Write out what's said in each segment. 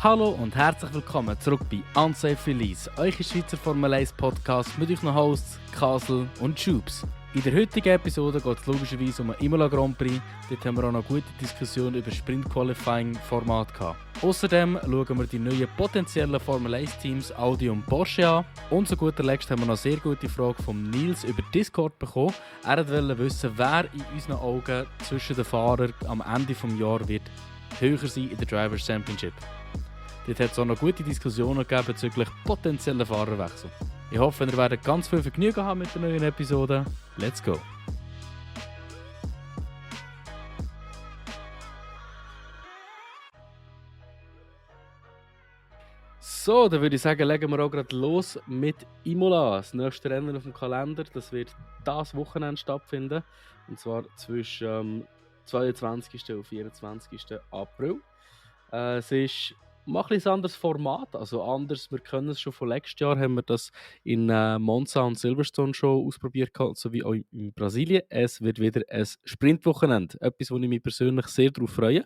Hallo und herzlich willkommen zurück bei Unsafe Release, euer Schweizer Formel 1 Podcast mit euren Hosts Kasel und Tubes. In der heutigen Episode geht es logischerweise um den Imola Grand Prix. Dort haben wir auch noch gute Diskussionen über Sprint-Qualifying-Format gehabt. Außerdem schauen wir die neuen potenziellen Formel 1-Teams Audi und Porsche an. Und zu guter Letzt haben wir noch eine sehr gute Frage von Nils über Discord bekommen. Er wollte wissen, wer in unseren Augen zwischen den Fahrern am Ende des Jahres wird höher sein in der Drivers' Championship. Dort hat es auch noch gute Diskussionen gegeben bezüglich potenziellen Fahrerwechsel. Ich hoffe, ihr werdet ganz viel Vergnügen haben mit der neuen Episode. Let's go! So, dann würde ich sagen, legen wir auch gerade los mit Imola. Das nächste Rennen auf dem Kalender, das wird dieses Wochenende stattfinden. Und zwar zwischen 22. und 24. April. Es ist mal ein anderes Format, also anders, wir können es schon von letztes Jahr, haben wir das in Monza und Silverstone schon ausprobiert, sowie auch in Brasilien. Es wird wieder ein Sprintwochenende, etwas, wo ich mich persönlich sehr darauf freue.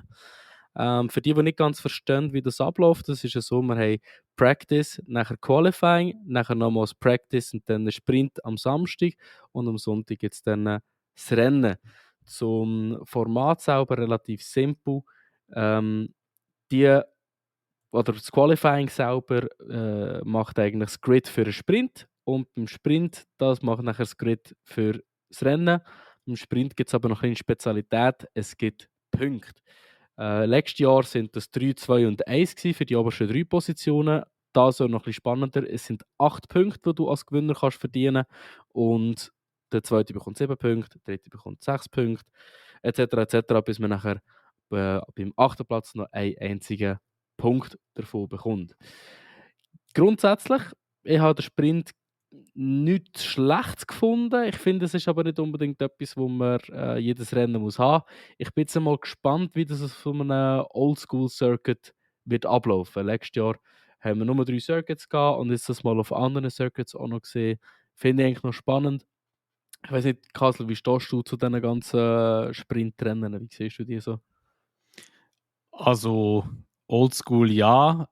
Für die nicht ganz verstehen, wie das abläuft, das ist ja so, wir haben Practice, nachher Qualifying, nachher nochmals Practice und dann ein Sprint am Samstag und am Sonntag gibt es dann das Rennen. Zum Format selber relativ simpel. Das Qualifying selber macht eigentlich das Grid für einen Sprint und beim Sprint das macht nachher das Grid für das Rennen. Im Sprint gibt es aber noch eine Spezialität, es gibt Punkte. Letztes Jahr sind das 3, 2 und 1 für die obersten 3 Positionen. Das ist noch ein bisschen spannender. Es sind 8 Punkte, die du als Gewinner kannst verdienen und der zweite bekommt 7 Punkte, der dritte bekommt 6 Punkte, etc. bis man nachher beim 8. Platz noch einen einzigen Punkt davon bekommt. Grundsätzlich, ich habe den Sprint nichts Schlechtes gefunden. Ich finde, es ist aber nicht unbedingt etwas, wo man jedes Rennen muss haben. Ich bin jetzt mal gespannt, wie das auf einem Oldschool-Circuit wird ablaufen. Letztes Jahr haben wir nur 3 Circuits gehabt und jetzt das mal auf anderen Circuits auch noch gesehen. Finde ich eigentlich noch spannend. Ich weiß nicht, Kasel, wie stehst du zu diesen ganzen Sprintrennen? Wie siehst du die so? Also Oldschool ja,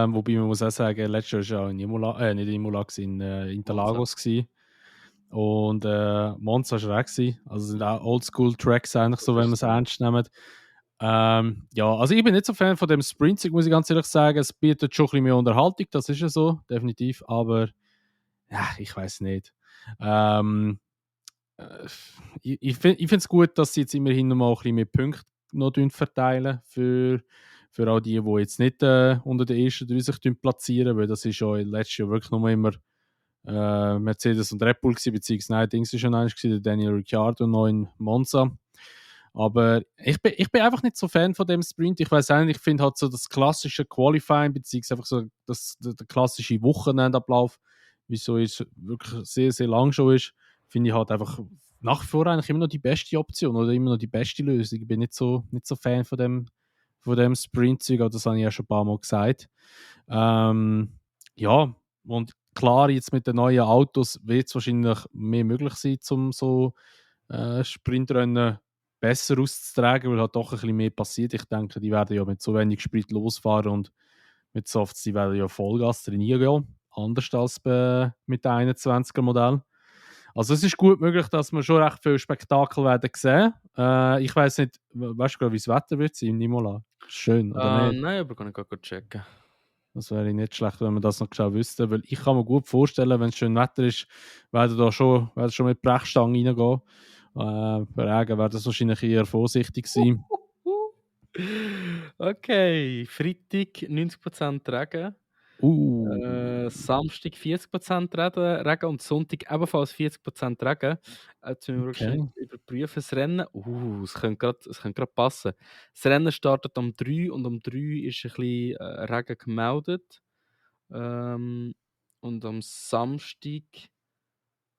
wobei man muss auch sagen, letztes Jahr war ja in Imola, nicht in Imola, in Interlagos gsi. Und Monza war auch gsi. Also sind auch Oldschool-Tracks eigentlich so, wenn man es ernst nimmt. Ja, also ich bin nicht so Fan von dem Sprinting, muss ich ganz ehrlich sagen. Es bietet schon ein bisschen mehr Unterhaltung, das ist ja so, definitiv. Aber ja, ich weiß nicht. Ähm, ich finde es gut, dass sie jetzt immerhin noch mal ein bisschen mehr Punkte noch verteilen für all die jetzt nicht unter den ersten 3 sich platzieren, weil das ist ja letztes Jahr wirklich nur immer Mercedes und Red Bull gewesen, beziehungsweise nein, Dings ist schon eins gewesen, der Daniel Ricciardo noch in Monza. Aber ich bin einfach nicht so Fan von dem Sprint. Ich weiß nicht, ich finde halt so das klassische Qualifying, beziehungsweise einfach so der klassische Wochenendablauf, wie so ist, wirklich sehr, sehr lang schon ist, finde ich halt einfach nach wie vor eigentlich immer noch die beste Option oder immer noch die beste Lösung. Ich bin nicht so Fan von dem Sprint-Zeug, aber das habe ich ja schon ein paar Mal gesagt. Ja, und klar, jetzt mit den neuen Autos wird es wahrscheinlich mehr möglich sein, um so Sprintrennen besser auszutragen, weil halt doch ein bisschen mehr passiert. Ich denke, die werden ja mit so wenig Sprit losfahren und mit Softs, die werden ja Vollgas trainieren gehen. Anders als mit dem 21er Modell. Also es ist gut möglich, dass wir schon recht viel Spektakel werden sehen. Ich weiß nicht, weißt du, wie das Wetter wird sein in Imola? Schön, oder nicht? Nein, aber kann ich gerade checken. Das wäre nicht schlecht, wenn wir das noch genau wüssten, weil ich kann mir gut vorstellen, wenn es schön Wetter ist, werden schon mit Brechstangen reingehen. Bei Regen werden das wahrscheinlich eher vorsichtig sein. Okay, Freitag 90% Regen, Samstag 40% Regen und Sonntag ebenfalls 40% Regen. Jetzt müssen wir Okay. schnell überprüfen, das Rennen. Es könnte gerade passen. Das Rennen startet um 3 und um 3 ist ein bisschen Regen gemeldet. Und am Samstag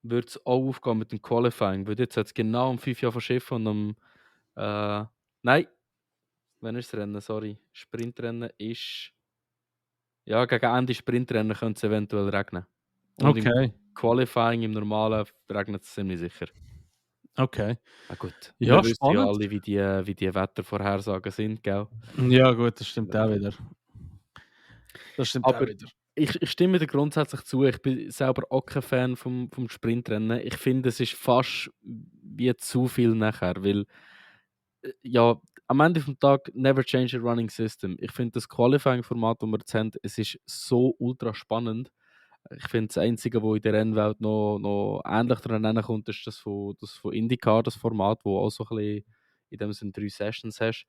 wird es auch aufgehen mit dem Qualifying, weil jetzt hat es genau um 5 Jahre verschiffen und nein, wann ist das Rennen? Sorry. Sprintrennen ist. Ja, gegen Ende Sprintrennen könnte es eventuell regnen. Und im Okay. Qualifying, im Normalen, regnet es ziemlich sicher. Okay. Ah gut, Ja, wir wissen ja spannend. alle, wie die Wettervorhersagen sind, gell? Ja, gut, das stimmt auch wieder. Das stimmt auch Aber wieder. ich stimme dir grundsätzlich zu. Ich bin selber auch kein Fan vom Sprintrennen. Ich finde, es ist fast wie zu viel nachher, weil ja, am Ende vom Tag never change a running system. Ich finde das Qualifying-Format, das wir jetzt haben, es ist so ultra spannend. Ich finde, das Einzige, wo in der Rennwelt noch ähnlich daran kommt, ist das von IndyCar, das Format, wo auch so ein bisschen in dem Sinne 3 Sessions hast.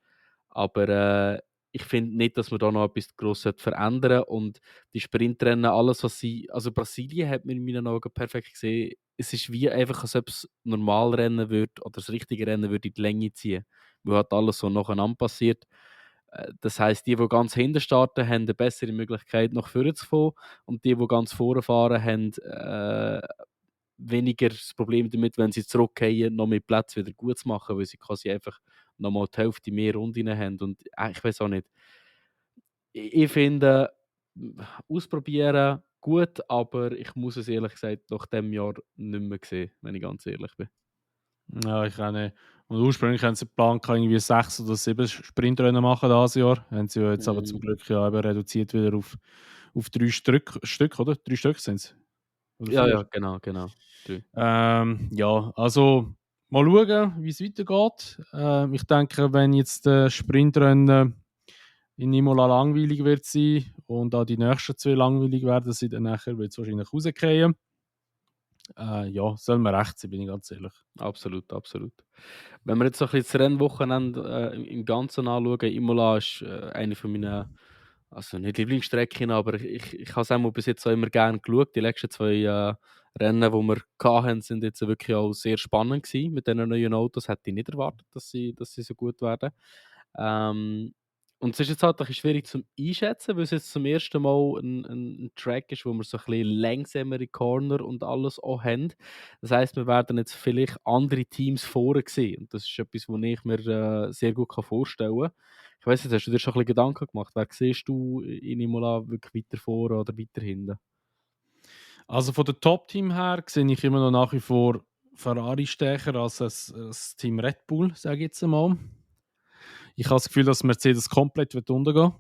Aber ich finde nicht, dass man da noch etwas gross verändern sollte. Und die Sprintrennen, alles, was sie. Also Brasilien hat man in meinen Augen perfekt gesehen. Es ist wie einfach, als ob es normal Rennen würde oder das richtige Rennen würde in die Länge ziehen. Weil halt alles so nacheinander passiert. Das heisst, die ganz hinten starten, haben eine bessere Möglichkeit, nach vorne zu fahren. Und die ganz vorne fahren, haben weniger das Problem damit, wenn sie zurückgehen, noch mit Platz wieder gut zu machen, weil sie quasi einfach nochmal die Hälfte mehr Runden haben. Und ich weiß auch nicht. Ich finde, ausprobieren gut, aber ich muss es ehrlich gesagt nach diesem Jahr nicht mehr sehen, wenn ich ganz ehrlich bin. Ja, ich auch nicht. Und ursprünglich haben sie geplant, irgendwie 6 oder 7 Sprintrennen machen dieses Jahr. Haben sie ja jetzt aber zum Mhm. Glück ja eben reduziert wieder auf 3 Stück, oder? 3 Stück sind es. Oder Ja, 4. ja, genau. Drei. Ja, also mal schauen, wie es weitergeht. Ich denke, wenn jetzt das Sprintrennen in Imola langweilig wird sein und auch die nächsten 2 langweilig werden sie, dann nachher wird es wahrscheinlich rausgehen. Ja, soll mir recht sein, bin ich ganz ehrlich. Absolut, absolut. Wenn wir jetzt so ein bisschen das Rennwochenende im Ganzen anschauen, Imola ist eine von meinen, also nicht Lieblingsstrecken, aber ich habe es auch bis jetzt auch immer gerne geschaut. Die letzten 2 Rennen, die wir hatten, sind jetzt wirklich auch sehr spannend gewesen mit diesen neuen Autos. Hätte ich nicht erwartet, dass sie so gut werden. Ähm, und es ist jetzt halt ein bisschen schwierig zum Einschätzen, weil es jetzt zum ersten Mal ein Track ist, wo wir so ein bisschen langsamere Corner und alles auch haben. Das heisst, wir werden jetzt vielleicht andere Teams vorne sehen. Und das ist etwas, was ich mir sehr gut vorstellen kann. Ich weiss nicht, hast du dir schon ein bisschen Gedanken gemacht? Wer siehst du in Imola wirklich weiter vorne oder weiter hinten? Also von der Top-Team her sehe ich immer noch nach wie vor Ferrari stärker als das Team Red Bull, sage ich jetzt einmal. Ich habe das Gefühl, dass Mercedes komplett wird untergehen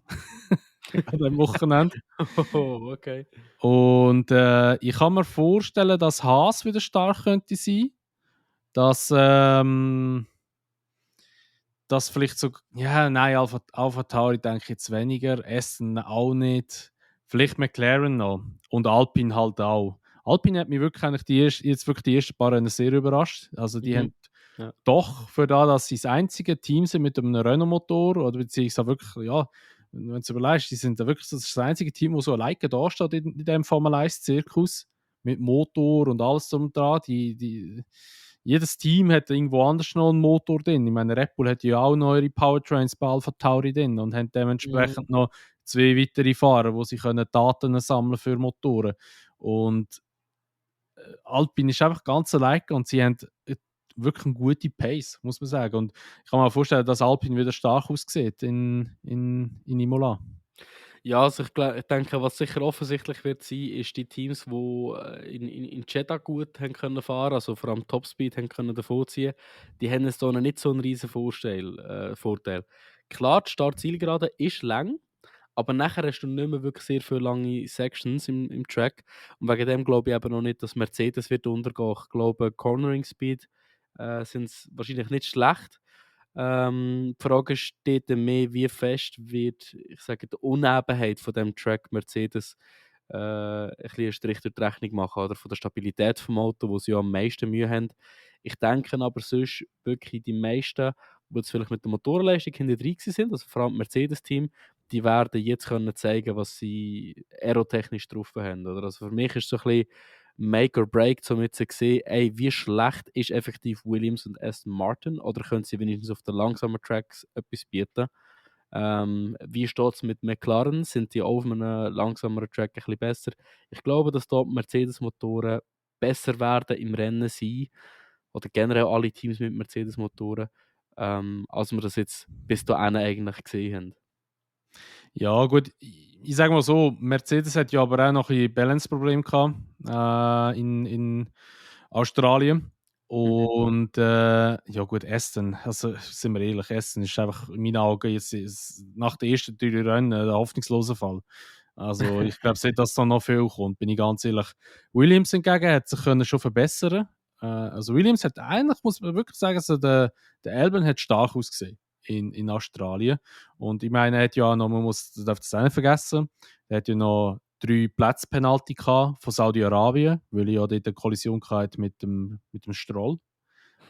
an diesem Wochenende. Oh, okay. Und ich kann mir vorstellen, dass Haas wieder stark könnte sein. Dass das vielleicht so, ja, nein, Alpha Tauri denke ich jetzt weniger, Aston auch nicht, vielleicht McLaren noch und Alpine halt auch. Alpine hat mich wirklich eigentlich jetzt wirklich die ersten paar Rennen sehr überrascht. Also die Mhm. haben Ja. doch für dass sie das einzige Team sind mit einem Renault-Motor oder beziehungsweise wirklich, ja, wenn du es überlegst, die sind da wirklich das einzige Team, das so alleine da steht in dem Formel 1-Zirkus mit Motor und alles drum und dran. Jedes Team hat irgendwo anders noch einen Motor drin. Ich meine, Red Bull hat ja auch neuere Powertrains bei Alpha Tauri drin und haben Mhm. dementsprechend noch 2 weitere Fahrer, wo sie können Daten sammeln für Motoren. Und Alpine ist einfach ganz alleine und sie haben wirklich eine gute Pace, muss man sagen. Und ich kann mir auch vorstellen, dass Alpine wieder stark aussieht in Imola. Ja, also ich denke, was sicher offensichtlich wird sein, ist die Teams, die in Jeddah gut haben können fahren, also vor allem Topspeed haben können davonziehen, die haben jetzt da noch nicht so einen riesen Vorteil. Klar, die Start-Zielgerade ist lang, aber nachher hast du nicht mehr wirklich sehr viele lange Sections im Track. Und wegen dem glaube ich eben noch nicht, dass Mercedes wird untergehen. Ich glaube, Cornering Speed sind wahrscheinlich nicht schlecht. Die Frage steht dann mehr, wie fest wird, ich sage, die Unebenheit von dem Track Mercedes ein bisschen einen Strich durch die Rechnung machen, oder von der Stabilität vom Auto, wo sie ja am meisten Mühe haben. Ich denke aber sonst wirklich die meisten, die jetzt vielleicht mit der Motorenleistung hinter drin sind, also vor allem das Mercedes-Team, die werden jetzt können zeigen, was sie aerotechnisch drauf haben. Oder? Also für mich ist es so ein bisschen Make or Break, um jetzt zu sehen, ey, wie schlecht ist effektiv Williams und Aston Martin, oder können sie wenigstens auf den langsamen Tracks etwas bieten? Wie steht es mit McLaren? Sind die auf einem langsameren Track ein bisschen besser? Ich glaube, dass dort Mercedes-Motoren besser werden im Rennen sein, oder generell alle Teams mit Mercedes-Motoren, als wir das jetzt bis dahin eigentlich gesehen haben. Ja, gut, ich sage mal so, Mercedes hat ja aber auch noch ein Balance-Problem gehabt in Australien. Mhm. Und ja gut, Aston, also sind wir ehrlich, Aston ist einfach in meinen Augen jetzt nach den ersten 3 Rennen ein hoffnungsloser Fall. Also ich glaube nicht, dass da noch viel kommt, bin ich ganz ehrlich. Williams hingegen hat sich können schon verbessern. Also Williams hat eigentlich, muss man wirklich sagen, also der Albon hat stark ausgesehen in Australien. Und ich meine, er hat ja noch, das darf das auch nicht vergessen, er hat ja noch 3 Platzpenalty gehabt von Saudi-Arabien, weil er ja dort eine Kollision hatte mit dem Stroll.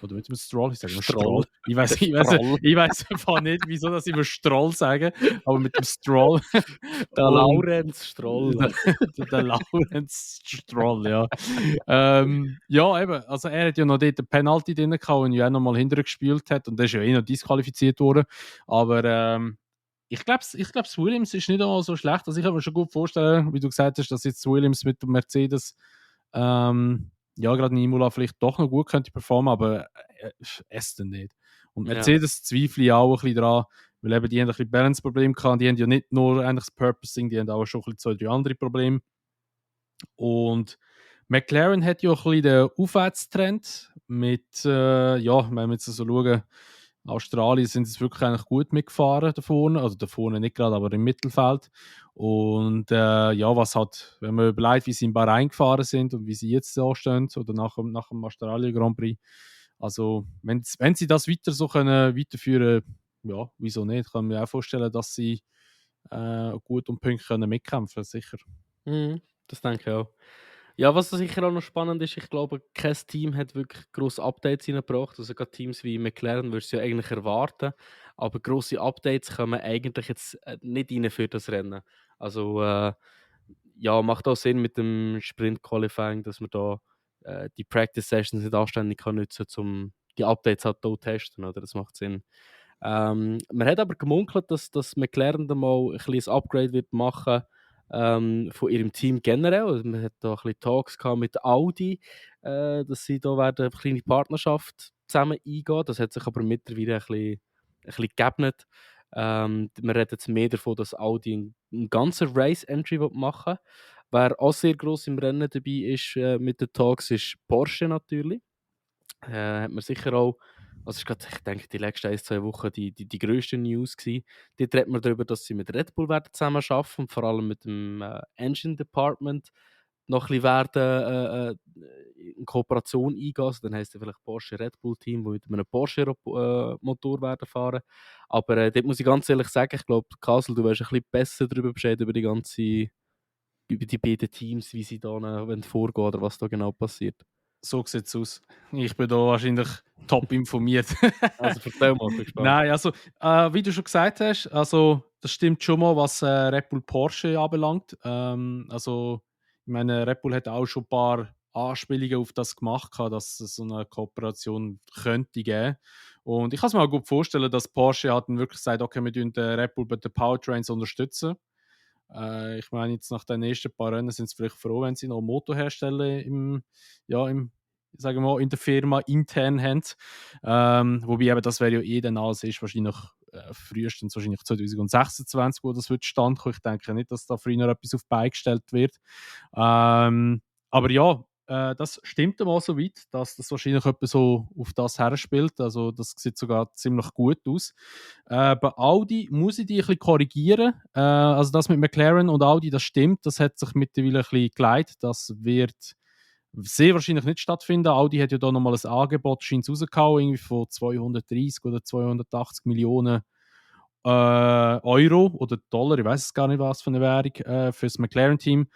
Oder mit dem Stroll, ich sage immer Stroll. Stroll. Ich weiß Stroll. einfach nicht, wieso dass ich immer Stroll sage, aber mit dem Stroll. Der Und Laurenz Stroll. der Lawrence Stroll, ja. Ja, eben, also er hat ja noch dort eine Penalty drin gehabt, und ja auch noch mal hinterher gespielt hat, und der ist ja eh noch disqualifiziert worden. Aber ich glaube, Williams ist nicht einmal so schlecht. Also ich kann mir schon gut vorstellen, wie du gesagt hast, dass jetzt Williams mit dem Mercedes ja, gerade in Imola vielleicht doch noch gut könnte performen, aber es dann nicht. Und Ja. Mercedes zweifle ich auch ein bisschen dran, weil eben die haben ein bisschen Balance-Probleme gehabt. Die haben ja nicht nur eigentlich das Purposing, die haben auch schon ein bisschen 2, 3 andere Probleme. Und McLaren hat ja auch ein bisschen den Aufwärtstrend mit, ja, wenn wir jetzt so schauen, Australien sind es wirklich eigentlich gut mitgefahren da vorne, also da vorne nicht gerade, aber im Mittelfeld. Und ja, was hat, wenn man überlegt, wie sie in Bahrain gefahren sind und wie sie jetzt da stehen, oder nach dem Australien Grand Prix, also wenn sie das weiter so können weiterführen, ja, wieso nicht? Kann mir auch vorstellen, dass sie gut um Punkte können mitkämpfen, sicher. Das denke ich auch. Ja, was sicher auch noch spannend ist, ich glaube, kein Team hat wirklich grosse Updates reingebracht. Also gerade Teams wie McLaren würdest du ja eigentlich erwarten, aber grosse Updates kommen eigentlich jetzt nicht rein für das Rennen. Also ja, macht auch Sinn mit dem Sprint-Qualifying, dass man da die Practice-Sessions nicht anständig kann nutzen kann, um die Updates halt hier zu testen, oder? Das macht Sinn. Man hat aber gemunkelt, dass McLaren dann mal ein kleines Upgrade wird machen von ihrem Team generell. Also man hat da ein bisschen Talks gehabt mit Audi, dass sie da werden eine kleine Partnerschaft zusammen eingehen. Das hat sich aber mittlerweile ein bisschen geebnet. Man redet jetzt mehr davon, dass Audi einen ganzen Race-Entry machen will. Wer auch sehr gross im Rennen dabei ist mit den Talks, ist Porsche natürlich. Hat man sicher auch, also ist grad, ich denke, die letzten 1, 2 Wochen die grösste News gewesen. Dort redet man darüber, dass sie mit Red Bull werden zusammen arbeiten und vor allem mit dem Engine Department noch ein bisschen werden in Kooperation eingehen. Also dann heisst es vielleicht Porsche Red Bull Team, wo mit einem Porsche Motor werden fahren. Aber dort muss ich ganz ehrlich sagen, ich glaube, Kasel, du weißt ein bisschen besser darüber Bescheid, über die beiden Teams, wie sie da vorgehen oder was da genau passiert. So sieht es aus. Ich bin da wahrscheinlich top informiert. Also erzähl mal, ich bin gespannt. Nein, also wie du schon gesagt hast, also das stimmt schon mal, was Red Bull Porsche anbelangt. Also ich meine, Red Bull hat auch schon ein paar Anspielungen auf das gemacht, dass es so eine Kooperation könnte geben. Und ich kann es mir auch gut vorstellen, dass Porsche hat dann wirklich sagt, okay, wir tun den Red Bull bei den Powertrains unterstützen. Ich meine, jetzt nach den nächsten paar Rennen sind sie vielleicht froh, wenn sie noch einen Motor herstellen sagen wir mal, in der Firma intern haben. Wobei eben, das wäre ja eh dann alles ist wahrscheinlich frühestens wahrscheinlich 2026, wo das wird stand kommen. Ich denke nicht, dass da früher etwas auf die Beine gestellt wird. Aber ja, das stimmt einmal so weit, dass das wahrscheinlich etwas so auf das herspielt. Also das sieht sogar ziemlich gut aus. Bei Audi muss ich die ein bisschen korrigieren. Also das mit McLaren und Audi, das stimmt. Das hat sich mittlerweile ein bisschen geleitet. Das wird sehr wahrscheinlich nicht stattfinden. Audi hat ja da nochmal ein Angebot scheint rausgehauen, irgendwie von 230 oder 280 Millionen Euro oder Dollar, ich weiß es gar nicht, was für eine Währung für das McLaren-Team.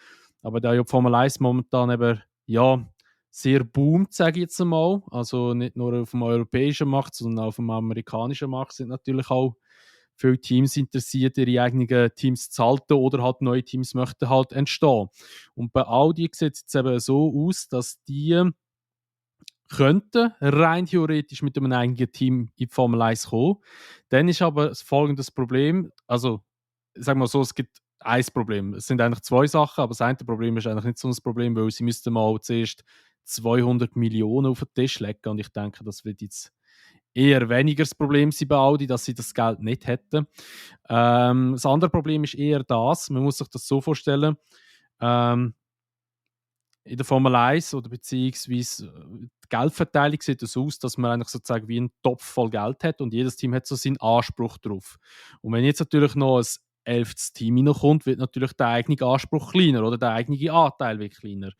Aber da ja die Formel 1 momentan eben ja, sehr boomt, sage ich jetzt einmal. Also nicht nur auf dem europäischen Markt, sondern auch auf dem amerikanischen Markt sind natürlich auch viele Teams interessiert, ihre eigenen Teams zu halten oder halt neue Teams möchten halt entstehen. Und bei Audi sieht es jetzt eben so aus, dass die könnten rein theoretisch mit einem eigenen Team in die Formel 1 kommen. Dann ist aber folgendes Problem, also sagen wir so, es gibt ein Problem. Es sind eigentlich 2 Sachen, aber das eine Problem ist eigentlich nicht so ein Problem, weil sie müssten mal zuerst 200 Millionen auf den Tisch legen und ich denke, das wird jetzt eher weniger das Problem sein bei Audi, dass sie das Geld nicht hätten. Das andere Problem ist eher das, man muss sich das so vorstellen, in der Formel 1 oder beziehungsweise die Geldverteilung sieht so aus, dass man eigentlich sozusagen wie einen Topf voll Geld hat und jedes Team hat so seinen Anspruch drauf. Und wenn jetzt natürlich noch ein 11. Team reinkommt, wird natürlich der eigene Anspruch kleiner oder der eigene Anteil wird kleiner.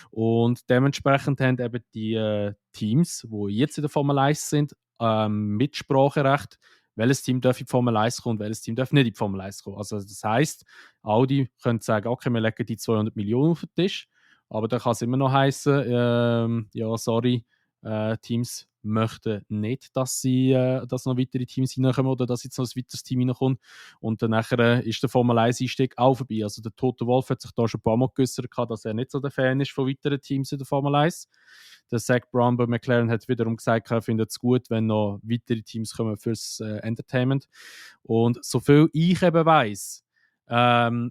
Und dementsprechend haben eben die Teams, die jetzt in der Formel 1 sind, Mitspracherecht, welches Team darf in die Formel 1 kommen und welches Team darf nicht in die Formel 1 kommen. Also das heisst, Audi könnte sagen, okay, wir legen die 200 Millionen auf den Tisch, aber dann kann es immer noch heißen, ja, sorry, Teams möchten nicht, dass noch weitere Teams reinkommen oder dass jetzt noch ein weiteres Team reinkommt. Und dann nachher ist der Formel 1-Einstieg auch vorbei. Also der Toto Wolff hat sich da schon ein paar Mal geäußert, dass er nicht so der Fan ist von weiteren Teams in der Formel 1. Der Zach Brown bei McLaren hat wiederum gesagt, er findet es gut, wenn noch weitere Teams kommen fürs Entertainment. Und soviel ich eben weiss,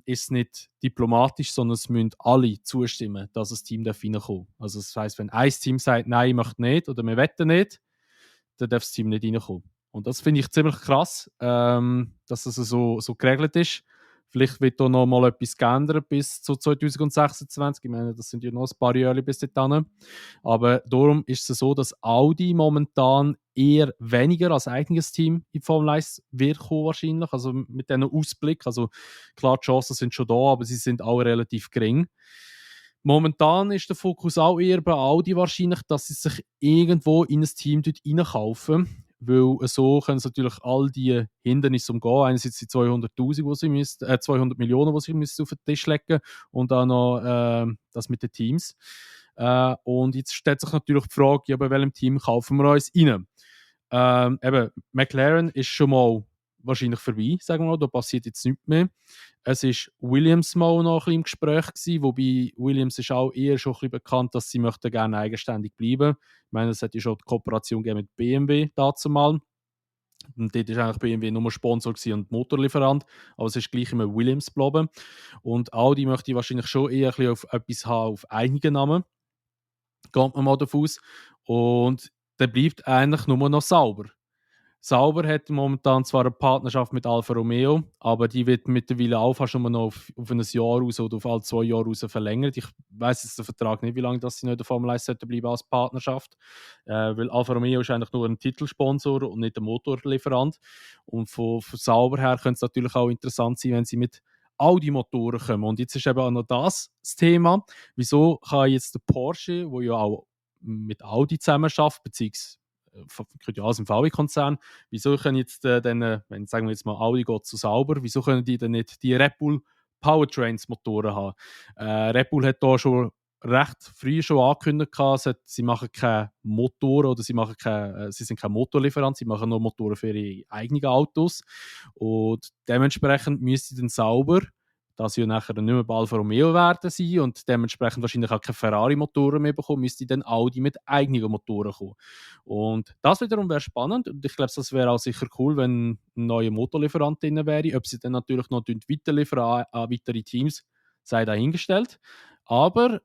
ist es nicht diplomatisch, sondern es müssen alle zustimmen, dass das Team reinkommen darf. Also das heisst, wenn ein Team sagt, nein, ich möchte nicht oder wir wetten nicht, dann darf das Team nicht reinkommen. Und das finde ich ziemlich krass, dass es so geregelt ist. Vielleicht wird da noch mal etwas geändert bis zu 2026. Ich meine, das sind ja noch ein paar Jahre bis dahin. Aber darum ist es so, dass Audi momentan eher weniger als eigenes Team in Formel 1 wird kommen wahrscheinlich. Also mit diesem Ausblick. Also klar, die Chancen sind schon da, aber sie sind auch relativ gering. Momentan ist der Fokus auch eher bei Audi wahrscheinlich, dass sie sich irgendwo in ein Team dort reinkaufen. Weil so können sie natürlich all die Hindernisse umgehen. Einerseits die 200 Millionen, die sie müssen auf den Tisch legen und dann noch das mit den Teams. Und jetzt stellt sich natürlich die Frage, ja, bei welchem Team kaufen wir uns rein? Eben, McLaren ist schon mal wahrscheinlich vorbei, sagen wir mal, da passiert jetzt nichts mehr. Es war Williams mal noch ein bisschen im Gespräch gewesen, wobei Williams ist auch eher schon ein bisschen bekannt, dass sie möchten gerne eigenständig bleiben. Ich meine, es hat ja schon die Kooperation mit BMW dazu mal. Und dort war eigentlich BMW nur Sponsor und Motorlieferant, aber es ist gleich immer Williams geblieben. Und Audi möchte wahrscheinlich schon eher ein bisschen auf etwas haben, auf eigenen Namen. Geht man mal davon aus. Und dann bleibt eigentlich nur noch Sauber. Sauber hat momentan zwar eine Partnerschaft mit Alfa Romeo, aber die wird mittlerweile auch fast immer noch auf ein Jahr raus oder auf alle 2 Jahre raus verlängert. Ich weiß jetzt den Vertrag nicht, wie lange das sie nicht in der Formel 1 bleiben als Partnerschaft. Weil Alfa Romeo ist eigentlich nur ein Titelsponsor und nicht ein Motorlieferant. Und von Sauber her könnte es natürlich auch interessant sein, wenn sie mit Audi-Motoren kommen. Und jetzt ist eben auch noch das Thema. Wieso kann jetzt der Porsche, wo ja auch mit Audi zusammenarbeitet, beziehungsweise ja aus dem VW-Konzern, wieso können jetzt wenn sagen wir jetzt mal Audi geht zu Sauber, wieso können die dann nicht die Red Bull Powertrains Motoren haben? Red Bull hat da schon recht früh schon angekündigt, sie machen keine Motoren oder sie sind kein Motorlieferant, sie machen nur Motoren für ihre eigenen Autos und dementsprechend müsste dann Sauber, dass sie ja nachher nicht mehr bei Alfa Romeo werden sein und dementsprechend wahrscheinlich auch keine Ferrari-Motoren mehr bekommen, müsste dann Audi mit eigenen Motoren kommen. Und das wiederum wäre spannend und ich glaube, das wäre auch sicher cool, wenn ein neuer Motorlieferant drin wäre. Ob sie dann natürlich noch weiterliefern an weitere Teams, sei dahingestellt. Aber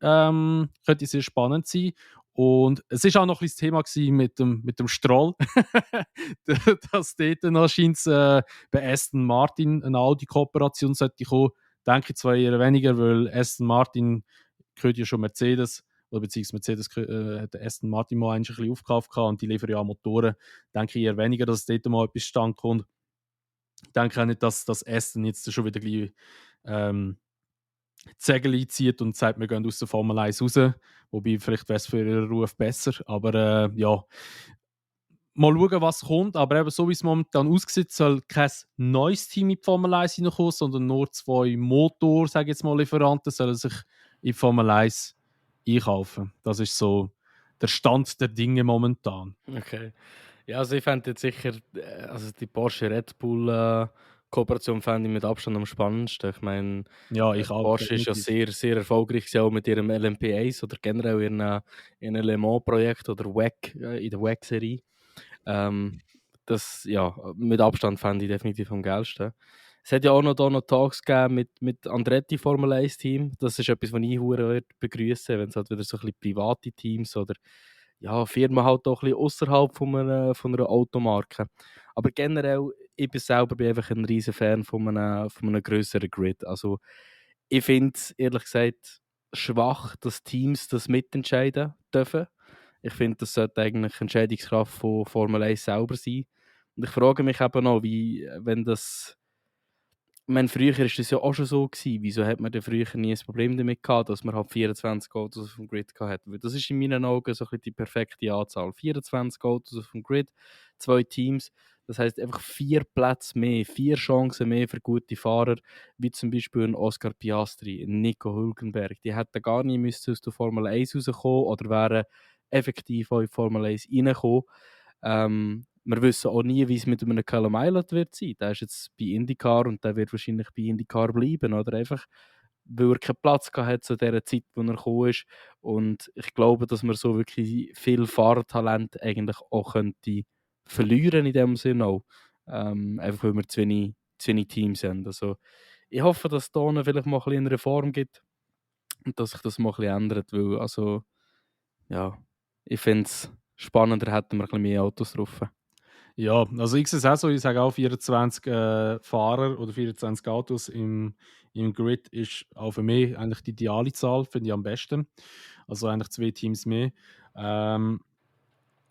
könnte sehr spannend sein. Und es war auch noch ein das Thema mit dem Stroll, dass dort noch scheint bei Aston Martin eine Audi-Kooperation sollte kommen. Denke ich zwar eher weniger, weil Aston Martin gehört ja schon Mercedes, oder beziehungsweise Mercedes hat Aston Martin mal ein bisschen aufgekauft und die liefern ja auch Motoren. Denke ich eher weniger, dass dort mal etwas stand kommt. Ich denke auch nicht, dass Aston jetzt schon wieder gleich die Segel einzieht und sagt, wir gehen aus der Formel 1 raus. Wobei, vielleicht wäre es für ihren Ruf besser. Aber ja, mal schauen, was kommt. Aber eben so wie es momentan aussieht, soll kein neues Team in die Formel 1 hineinkommen, sondern nur 2 Motor, sage ich jetzt mal, Lieferanten sollen sich in die Formel 1 einkaufen. Das ist so der Stand der Dinge momentan. Okay. Ja, also ich fände jetzt sicher, also die Porsche Red Bull Kooperation fände ich mit Abstand am spannendsten. Ich meine, Ja, ich auch. Porsche ist ja sehr, sehr erfolgreich gewesen, auch mit ihrem LMP1 oder generell ihren Le Mans-Projekt oder WEC, in der WEC-Serie. Das, ja, mit Abstand fände ich definitiv am geilsten. Es hat ja auch noch Talks gegeben mit Andretti Formel 1 Team. Das ist etwas, was ich hure begrüße, wenn es halt wieder so ein bisschen private Teams oder ja, Firmen halt auch ein bisschen außerhalb von einer Automarke. Aber generell, ich bin selber einfach ein riesen Fan von einem grösseren Grid. Also ich finde es ehrlich gesagt schwach, dass Teams das mitentscheiden dürfen. Ich finde, das sollte eigentlich Entscheidungskraft von Formel 1 selber sein. Und ich frage mich eben noch, wenn meine, früher war das ja auch schon so gewesen. Wieso hat man denn früher nie ein Problem damit gehabt, dass man halt 24 Autos auf dem Grid hatte? Weil das ist in meinen Augen so ein bisschen die perfekte Anzahl. 24 Autos auf dem Grid, 2 Teams. Das heisst einfach 4 Plätze mehr, 4 Chancen mehr für gute Fahrer, wie zum Beispiel ein Oscar Piastri, ein Nico Hülkenberg. Die hätten gar nie müssen aus der Formel 1 rauskommen oder wären effektiv auch in die Formel 1 reingekommen. Wir wissen auch nie, wie es mit einem Callum Ilott wird sein. Der ist jetzt bei IndyCar und der wird wahrscheinlich bei IndyCar bleiben, oder einfach, weil er keinen Platz gehabt hat zu der Zeit, wo er gekommen ist. Und ich glaube, dass man so wirklich viel Fahrtalent eigentlich auch könnte verlieren in dem Sinne auch. Einfach weil wir zu wenig Teams haben. Also, ich hoffe, dass es da vielleicht mal ein bisschen eine Reform gibt und dass sich das mal ein bisschen ändert, weil also, ja, ich finde es spannender, hätten wir ein bisschen mehr Autos drauf. Ja, also ich sehe es auch so, ich sage auch 24 Fahrer oder 24 Autos im Grid ist auch für mich eigentlich die ideale Zahl, finde ich am besten. Also eigentlich 2 Teams mehr.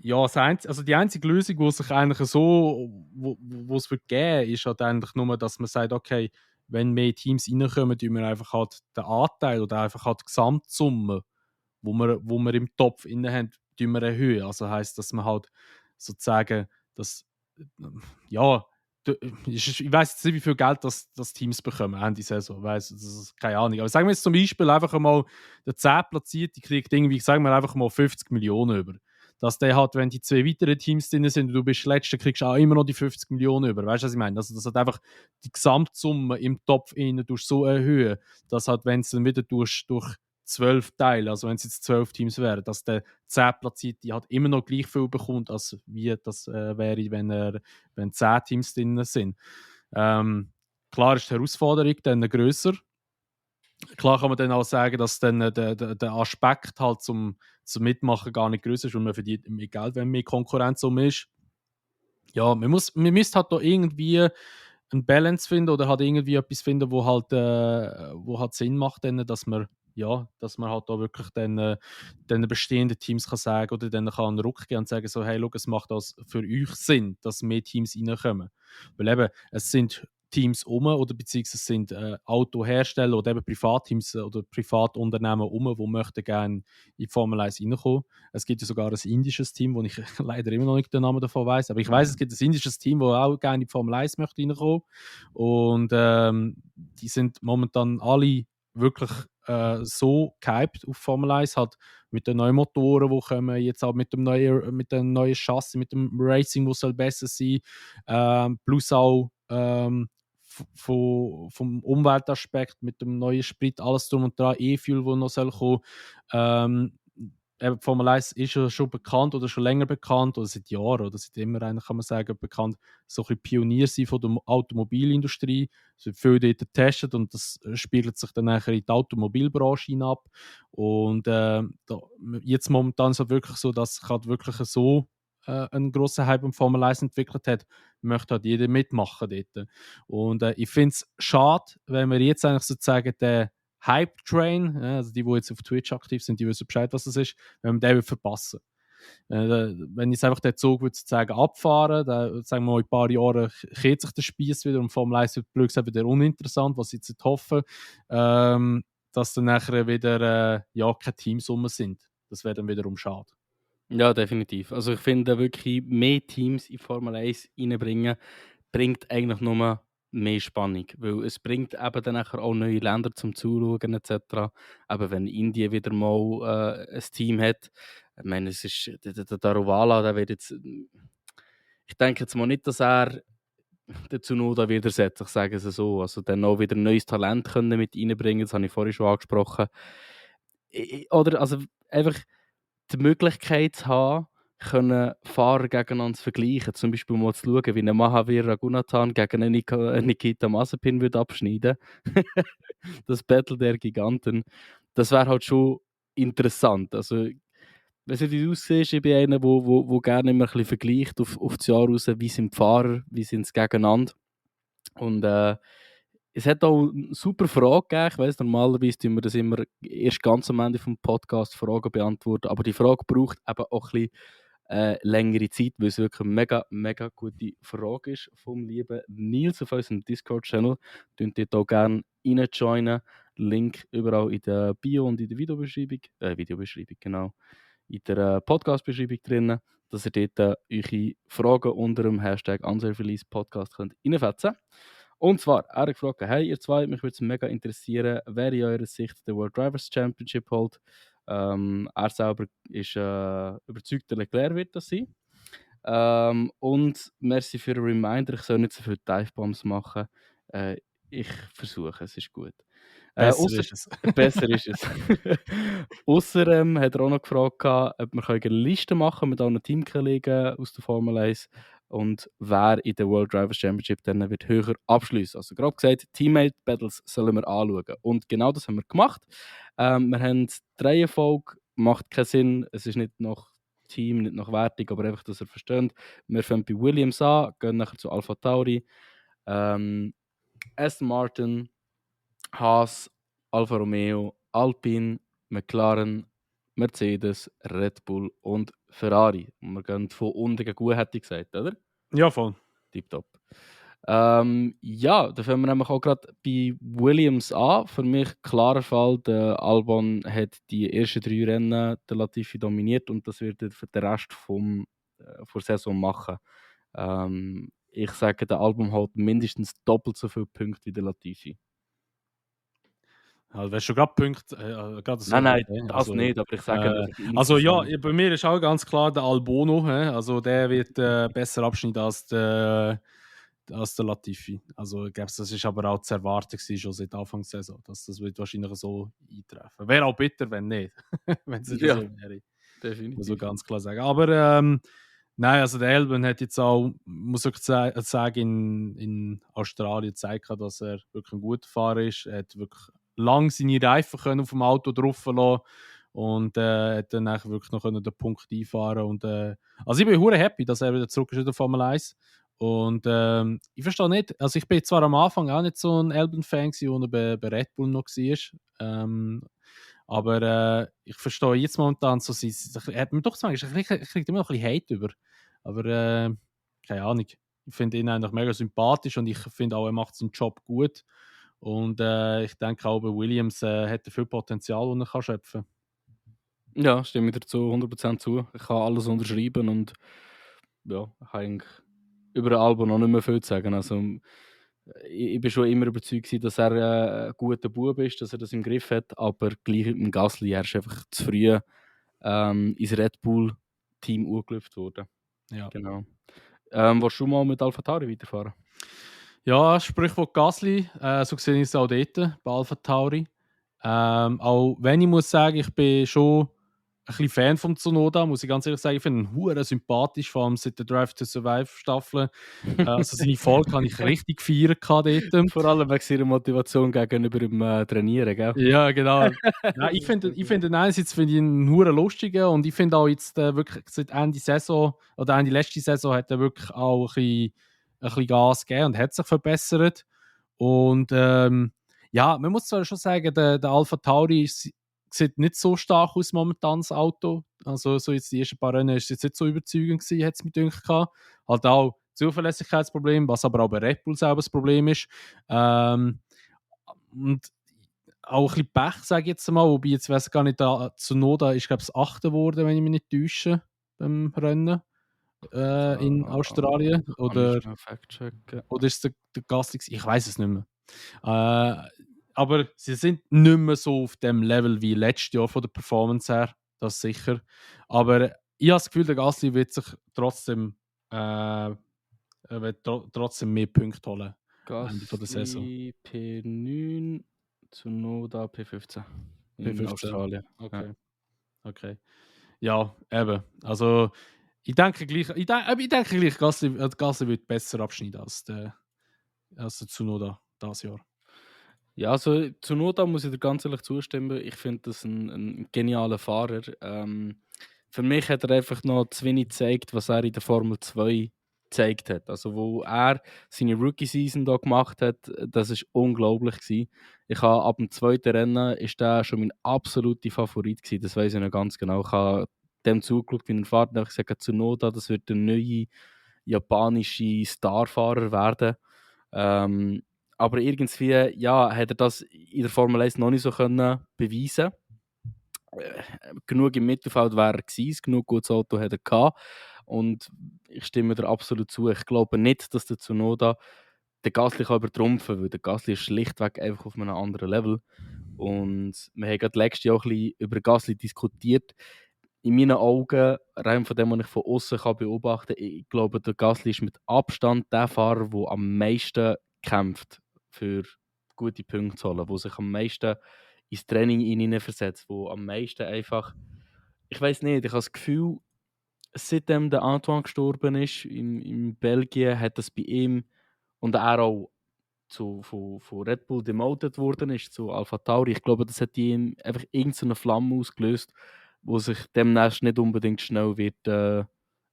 Ja, also die einzige Lösung, wo sich eigentlich so, wo es wird geben, ist halt eigentlich nur, dass man sagt, okay, wenn mehr Teams reinkommen, tun wir einfach halt den Anteil oder einfach halt die Gesamtsumme, wo wir im Topf inne haben, tun wir erhöhen. Also heisst, dass man halt sozusagen das, ja, ich weiß jetzt nicht, wie viel Geld das Teams bekommen Ende Saison. Das ist keine Ahnung. Aber sagen wir jetzt zum Beispiel einfach einmal, der 10 Platzierte kriegt irgendwie, sagen wir einfach mal 50 Millionen über. Dass der halt, wenn die 2 weiteren Teams drin sind und du bist Letzter, kriegst du auch immer noch die 50 Millionen über. Weißt du, was ich meine? Also, das hat einfach die Gesamtsumme im Topf innen so erhöhen, dass halt, wenn es dann wieder durch 12 Teile, also wenn es jetzt 12 Teams wären, dass der 10 Platzierte halt immer noch gleich viel bekommt, als wie das wäre, wenn 10 Teams drin sind. Klar ist die Herausforderung dann grösser. Klar kann man dann auch sagen, dass dann der Aspekt halt zum Mitmachen gar nicht grösser ist, weil man verdient mehr Geld, wenn mehr Konkurrenz ist. Ja, man müsste halt da irgendwie einen Balance finden oder halt irgendwie etwas finden, wo halt Sinn macht, dann, dass man halt da wirklich den bestehenden Teams kann sagen oder dann kann rückgehen und sagen so, hey, schau, es macht das für euch Sinn, dass mehr Teams reinkommen. Weil eben, es sind Teams oder beziehungsweise es sind Autohersteller oder eben Privatteams oder Privatunternehmen die möchten gerne in die Formel 1 reinkommen. Es gibt ja sogar ein indisches Team, wo ich leider immer noch nicht den Namen davon weiß. Aber ich weiß, es gibt ein indisches Team, das auch gerne in die Formel 1 möchte reinkommen. Und die sind momentan alle wirklich so gehypt auf Formel 1, halt mit den neuen Motoren, die kommen, jetzt auch mit dem neuen Chassis, mit dem Racing, wo soll besser sein, plus auch vom Umweltaspekt mit dem neuen Sprit, alles drum und dran, E-Fuel, wo noch soll kommen. Formel 1 ist ja schon bekannt oder schon länger bekannt oder seit Jahren oder seit immer eigentlich kann man sagen bekannt, so ein bisschen Pionier sein von der Automobilindustrie. Es wird viel dort getestet und das spiegelt sich dann nachher in die Automobilbranche hinab. Und jetzt momentan ist es halt wirklich so, dass sich halt wirklich so einen grossen Hype im Formel 1 entwickelt hat, möchte halt jeder mitmachen dort. Und ich finde es schade, wenn wir jetzt eigentlich sozusagen den Hype-Train, also die jetzt auf Twitch aktiv sind, die wissen Bescheid, was das ist, wenn wir den verpassen. Wenn jetzt einfach der Zug sozusagen abfahren, dann sagen wir mal, in ein paar Jahren kehrt sich der Spieß wieder und Formel 1 wird blöd gesagt wieder uninteressant, was ich jetzt hoffe, dass dann nachher wieder keine Teams rum sind. Das wäre dann wiederum schade. Ja, definitiv. Also ich finde wirklich, mehr Teams in Formel 1 reinbringen, bringt eigentlich nur mehr Spannung. Weil es bringt eben dann nachher auch neue Länder zum Zuschauen etc. Aber wenn Indien wieder mal ein Team hat, ich meine, es ist der Daruvala, der wird jetzt. Ich denke jetzt mal nicht, dass er der Tsunoda wird ersetzt, ich sage es so. Also dann auch wieder neues Talent können mit reinbringen, das habe ich vorhin schon angesprochen. Oder also einfach die Möglichkeit zu haben, können Fahrer gegeneinander zu vergleichen. Zum Beispiel mal zu schauen, wie ein Mahavir Raghunathan gegen einen Nikita Mazepin würde abschneiden. Das Battle der Giganten. Das wäre halt schon interessant. Also, weißt du, wie du aussiehst, ich bin einer, der gerne immer ein bisschen vergleicht auf das Jahr raus, wie sind die Fahrer, wie sind sie gegeneinander. Und es hat auch eine super Frage gegeben. Ich weiss, normalerweise tun wir das immer erst ganz am Ende vom Podcast Fragen beantworten, aber die Frage braucht eben auch ein bisschen längere Zeit, weil es wirklich eine mega, mega gute Frage ist vom lieben Nils auf unserem Discord-Channel. Könnt ihr da gerne reinjoinen. Link überall in der Bio und in der Videobeschreibung, genau. In der Podcast-Beschreibung drin, dass ihr dort eure Fragen unter dem Hashtag Unselfrelease Podcast könnt reinfetzen. Und zwar, er hat gefragt, hey ihr zwei, mich würde es mega interessieren, wer in eurer Sicht den World Drivers Championship holt. Er selber ist überzeugt, der Leclerc wird das sein. Und merci für den Reminder, ich soll nicht so viele Divebombs machen. Ich versuche, es ist gut. Besser ist es. Besser ist es. Ausser hat er auch noch gefragt, ob wir eine Liste machen mit allen Teamkollegen aus der Formel 1 und wer in der World Drivers Championship dann wird höher abschließen. Also grob gesagt, Teammate Battles sollen wir anschauen. Und genau das haben wir gemacht. Wir haben die Reihenfolge, macht keinen Sinn, es ist nicht nach Team, nicht nach Wertung, aber einfach, dass ihr versteht. Wir fangen bei Williams an, gehen nachher zu Alpha Tauri, Aston Martin, Haas, Alfa Romeo, Alpine, McLaren, Mercedes, Red Bull und Ferrari. Und wir gehen von unten gegen gut, hätte ich gesagt, oder? Ja, voll. Tipptopp. Ja, da fangen wir nämlich auch gerade bei Williams an. Für mich klarer Fall, der Albon hat die ersten 3 Rennen der Latifi dominiert und das wird er für den Rest der Saison machen. Ich sage, der Albon holt mindestens doppelt so viele Punkte wie der Latifi. Also, wärst du gerade Punkte, gerade so. Nein, das also, nicht, aber ich sage also ja, bei mir ist auch ganz klar der Albono, also der wird besser abschneiden als der Latifi. Also ich glaube, das ist aber auch zu erwarten gewesen, schon seit Anfang der Saison, dass das wird wahrscheinlich so eintreffen. Wäre auch bitter, wenn nicht, wenn es nicht so wäre. Definitiv. Muss ich ganz klar sagen. Aber nein, also der Albon hat jetzt auch, muss ich sagen, in Australien gezeigt, dass er wirklich ein guter Fahrer ist. Er hat wirklich lang seine Reifen können auf dem Auto drauf lassen und hat dann wirklich noch den Punkt einfahren und also ich bin hure happy, dass er wieder zurück ist in der Formel 1 und ich verstehe nicht, also ich bin zwar am Anfang auch nicht so ein Albon-Fan gewesen, als er bei Red Bull noch war, aber ich verstehe jetzt momentan so, er hat mir doch gesagt, er kriegt immer noch ein bisschen Hate über, aber keine Ahnung, ich finde ihn eigentlich mega sympathisch und ich finde auch, er macht seinen Job gut. Und ich denke auch, bei Williams hat er viel Potenzial, das er kann schöpfen kann. Ja, stimme ich dazu 100% zu. Ich kann alles unterschreiben und ja, ich habe eigentlich über den Albon noch nicht mehr viel zu sagen. Also, ich bin schon immer überzeugt, dass er ein guter Bub ist, dass er das im Griff hat, aber gleich mit dem Gasly, er ist einfach zu früh ins Red Bull-Team angelüpft worden. Ja. Genau. Willst du mal mit AlphaTauri weiterfahren? Ja, Sprichwort Gasly, so sehe ich es auch dort, bei AlphaTauri. Auch wenn ich muss sagen, ich bin schon ein bisschen Fan von Tsunoda, muss ich ganz ehrlich sagen. Ich finde ihn hure sympathisch, vor allem seit der Drive to Survive Staffel. Also seine Folge habe ich richtig gefeiert dort. Vor allem wegen seiner Motivation gegenüber dem Trainieren, gell? Ja, genau. Ja, ich finde einerseits finde ich ihn hure lustiger und ich finde auch jetzt wirklich seit Ende Saison oder Ende letzte Saison hat er wirklich auch ein bisschen Gas gegeben und hat sich verbessert. Und ja, man muss zwar schon sagen, der Alpha Tauri sieht nicht so stark aus momentan, das Auto. Also so jetzt die ersten paar Rennen ist jetzt nicht so überzeugend gewesen, hat es mir gedacht. Halt auch Zuverlässigkeitsproblem, was aber auch bei Red Bull selber das Problem ist. Und auch ein bisschen Pech, sage ich jetzt mal, wobei jetzt weiß ich gar nicht, Tsunoda ist glaube ich das 8. geworden, wenn ich mich nicht täusche, beim Rennen in Australien. Oder ist es der Gasly? Ich weiß es nicht mehr. Aber sie sind nicht mehr so auf dem Level wie letztes Jahr von der Performance her, das sicher. Aber ich habe das Gefühl, der Gasly wird sich trotzdem, trotzdem mehr Punkte holen. Gasly von der Saison. P9, Tsunoda P15 in Australien. Okay. Ja, eben. Also ich denke gleich, Gasly wird besser abschneiden als der Tsunoda dieses Jahr. Ja, also Tsunoda muss ich dir ganz ehrlich zustimmen. Ich finde das ein genialer Fahrer. Für mich hat er einfach noch zu wenig gezeigt, was er in der Formel 2 gezeigt hat. Also wo er seine Rookie-Season da gemacht hat, das ist unglaublich gewesen. Ich habe ab dem 2. Rennen ist der schon mein absoluter Favorit gewesen. Das weiß ich noch ganz genau. Ich habe dem zugeschaut, wie er fährt, und habe gesagt, Tsunoda, das wird der neue japanische Starfahrer werden. Aber irgendwie, ja, hat er das in der Formel 1 noch nicht so können beweisen. Genug im Mittelfeld wäre er gewesen, genug gutes Auto hat er gehabt. Und ich stimme dir absolut zu. Ich glaube nicht, dass der Tsunoda den Gasly übertrumpfen kann, weil der Gasly ist schlichtweg einfach auf einem anderen Level. Und wir haben gerade letztes Jahr auch ein bisschen über Gasly diskutiert. In meinen Augen, rein von dem, was ich von außen beobachten kann, ich glaube, der Gasly ist mit Abstand der Fahrer, der am meisten kämpft, für gute Punkte zu holen, der sich am meisten ins Training hineinversetzt, der am meisten einfach, ich weiß nicht, ich habe das Gefühl, seitdem der Antoine gestorben ist in Belgien, hat das bei ihm und er auch von Red Bull demoted worden ist zu Alpha Tauri. Ich glaube, das hat ihm einfach irgendeine Flamme ausgelöst, wo sich demnächst nicht unbedingt schnell wird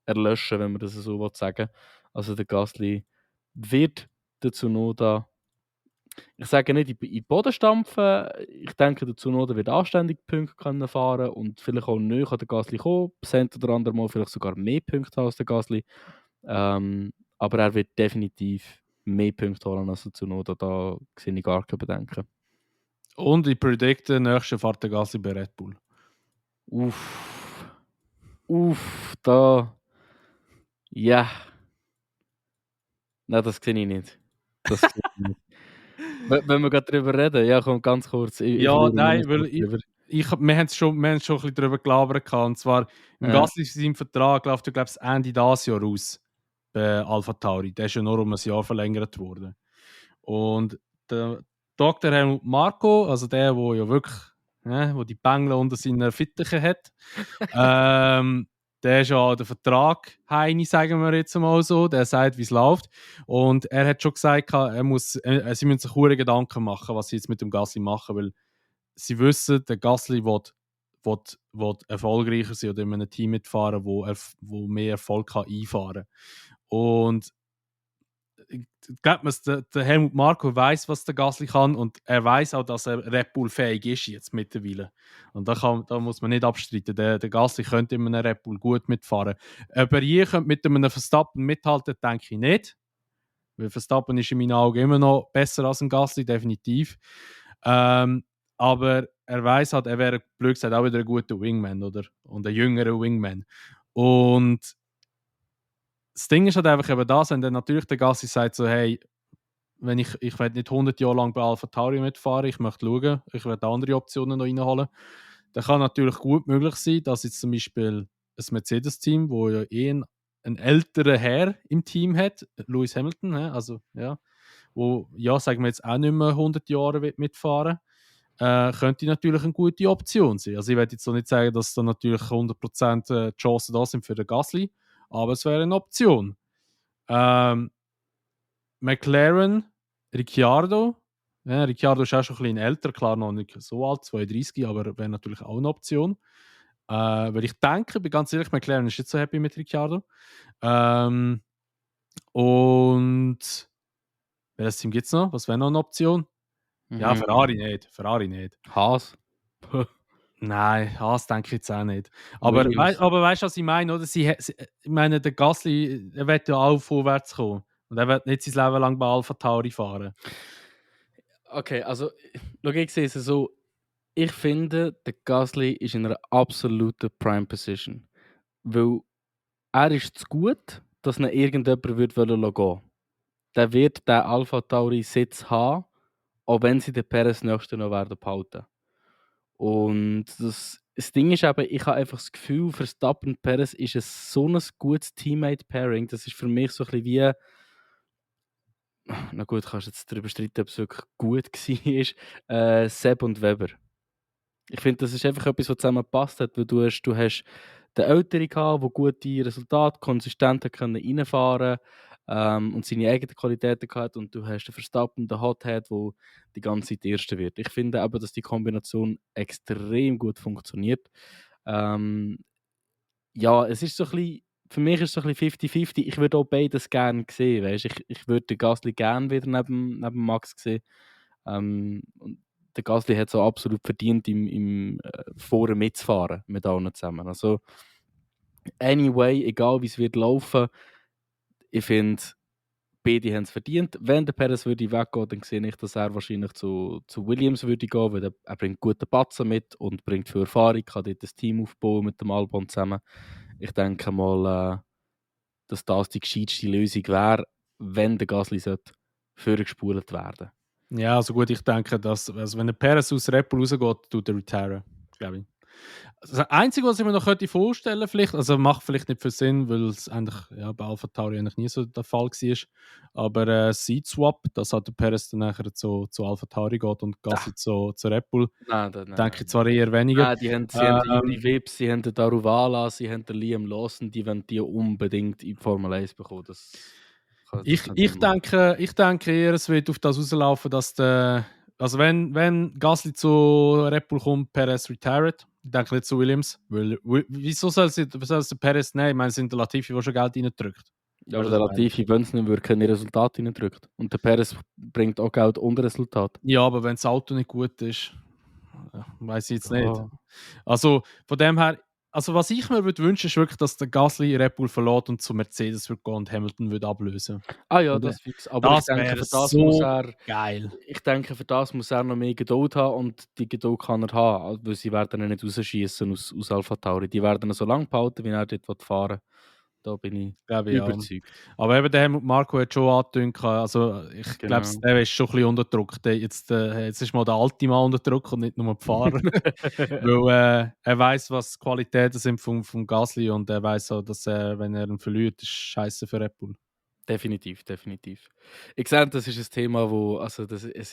erlöschen, wenn man das so sagen will. Also der Gasly wird der Tsunoda, ich sage nicht in den Boden stampfen, ich denke, der Tsunoda wird anständig Punkte können fahren und vielleicht auch näher an den Gasly kommen, das oder andere Mal vielleicht sogar mehr Punkte haben als der Gasly. Aber er wird definitiv mehr Punkte holen als der Tsunoda, da sehe ich gar keine Bedenken. Und ich predikte, nächste Fahrt der Gasly bei Red Bull. Da. Ja. Nein, das sehe ich nicht. Das sehe ich nicht. Wenn wir gerade darüber reden, ja, komm, ganz kurz. Ja, nein, weil wir haben schon ein bisschen darüber gelabert. Und zwar, im Gasly seinem Vertrag läuft, glaube ich, Ende dieses Jahr aus bei Alpha Tauri. Der ist ja nur um ein Jahr verlängert worden. Und der Dr. Helmut Marko, also der ja wirklich, wo die Bängel unter seinen Fittichen hat, der ist ja der Vertrag Heini, sagen wir jetzt mal so, der sagt, wie es läuft. Und er hat schon gesagt, sie müssen sich hohe Gedanken machen, was sie jetzt mit dem Gasly machen, weil sie wissen, der Gasly will erfolgreicher sein oder in einem Team mitfahren, wo mehr Erfolg kann einfahren kann. Und ich glaube, der Helmut Marko weiß, was der Gasly kann und er weiß auch, dass er Red Bull fähig ist jetzt mittlerweile. Und da muss man nicht abstreiten. Der Gasly könnte in einem Red Bull gut mitfahren. Ob er hier mit einem Verstappen mithalten, denke ich nicht. Weil Verstappen ist in meinen Augen immer noch besser als ein Gasly, definitiv. Aber er weiß halt, er wäre, blöd gesagt, auch wieder ein guter Wingman, oder? Und ein jüngerer Wingman. Und das Ding ist halt einfach eben das, wenn dann natürlich der Gasly sagt so, hey, wenn ich will nicht 100 Jahre lang bei Alpha Tauri mitfahren, ich möchte schauen, ich werde andere Optionen noch reinholen, dann kann natürlich gut möglich sein, dass jetzt zum Beispiel ein Mercedes-Team, wo ja einen älteren Herr im Team hat, Lewis Hamilton, also ja, wo, ja, sagen wir jetzt auch nicht mehr 100 Jahre mitfahren könnte natürlich eine gute Option sein. Also ich werde jetzt noch nicht sagen, dass da natürlich 100% die Chancen da sind für den Gasly, aber es wäre eine Option. McLaren, Ricciardo. Ja, Ricciardo ist auch schon ein bisschen älter, klar noch nicht so alt, 32, aber wäre natürlich auch eine Option. Weil ich denke, bin ganz ehrlich, McLaren ist nicht so happy mit Ricciardo. Und welches Team gibt es noch? Was wäre noch eine Option? Ja, Ferrari nicht. Haas? Nein, Haas denke ich jetzt auch nicht. Aber weißt du, was ich meine? Oder? Ich meine, der Gasly, er wird ja auch vorwärts kommen. Und er wird nicht sein Leben lang bei Alpha Tauri fahren. Okay, also, ich sehe es so, ich finde, der Gasly ist in einer absoluten Prime Position. Weil er ist zu gut, dass ihn irgendjemand gehen will. Der wird den Alpha Tauri Sitz haben, auch wenn sie den Perez nächsten noch werden behalten. Und das Ding ist eben, ich habe einfach das Gefühl, Verstappen und Perez ist so ein gutes Teammate-Pairing. Das ist für mich so ein bisschen wie, na gut, kannst jetzt darüber streiten, ob es wirklich gut war, Seb und Weber. Ich finde, das ist einfach etwas, was zusammenpasst hat, weil du hast den Älteren gehabt, der gute Resultate konsistent reinfahren und seine eigenen Qualitäten gehabt, und du hast den Verstappen, den Hothead, der die ganze Zeit Erste wird. Ich finde aber, dass die Kombination extrem gut funktioniert. Ja, es ist so ein bisschen, für mich ist es so ein bisschen 50-50. Ich würde auch beides gerne sehen. Weißt? Ich würde den Gasly gerne wieder neben Max sehen. Und der Gasly hat so absolut verdient, im Forum mitzufahren mit allen zusammen. Also, Anyway, egal wie es wird laufen, ich finde, beide haben es verdient. Wenn der Perez würde weggehen, dann sehe ich, dass er wahrscheinlich zu Williams würde gehen, weil er bringt gute Batzen mit und bringt viel Erfahrung, kann dort das Team aufbauen mit dem Albon zusammen. Ich denke mal, dass das die gescheiteste Lösung wäre, wenn der Gasly vorgespult werden. Ja, also gut, ich denke, dass wenn der Perez aus Red Bull rausgeht, tut er retiren, glaube ich. Also das Einzige, was ich mir noch vorstellen könnte, vielleicht, also macht vielleicht nicht viel Sinn, weil es eigentlich bei AlphaTauri eigentlich nie so der Fall war, aber Seat-Swap, dass halt der Perez dann nachher zu AlphaTauri geht und Gasly zu Red Bull, denke ich zwar eher weniger. Die haben den Juri Vips, sie haben den Daruvala, sie haben den Liam Lawson, die wollen die unbedingt in die Formel 1 bekommen. Ich denke eher, es wird auf das rauslaufen, dass also wenn Gasly zu Red Bull kommt, Perez retired. Ich denke nicht zu Williams. Weil, wieso soll es der Perez nehmen? Ich meine, es sind der Latifi, der schon Geld reindrückt. Ja, aber der Latifi, wenn es nicht würde, keine Resultate reindrückt. Und der Perez bringt auch Geld und Resultat. Ja, aber wenn das Auto nicht gut ist, weiß ich jetzt nicht. Also von dem her, also was ich mir würde wünschen, ist wirklich, dass der Gasly Red Bull verlässt und zu Mercedes wird gehen und Hamilton wird ablösen. Ah ja, das fix. Aber das ich denke, für das so muss er geil. Ich denke, für das muss er noch mehr Geduld haben und die Geduld kann er haben, weil sie werden ihn nicht rausschießen aus AlphaTauri. Die werden ihn so lange behalten, wie er dort fahren will. Da bin ich überzeugt. Ja. Aber eben der Marco hat schon angetönt, also ich glaube, der ist schon ein bisschen unter Druck. Jetzt ist mal der alte Mann unter Druck und nicht nur die Fahrer. Weil er weiß, was die Qualitäten sind vom Gasly und er weiß auch, dass wenn er ihn verliert, ist scheiße für Red Bull. Definitiv. Ich sehe, das ist ein Thema, es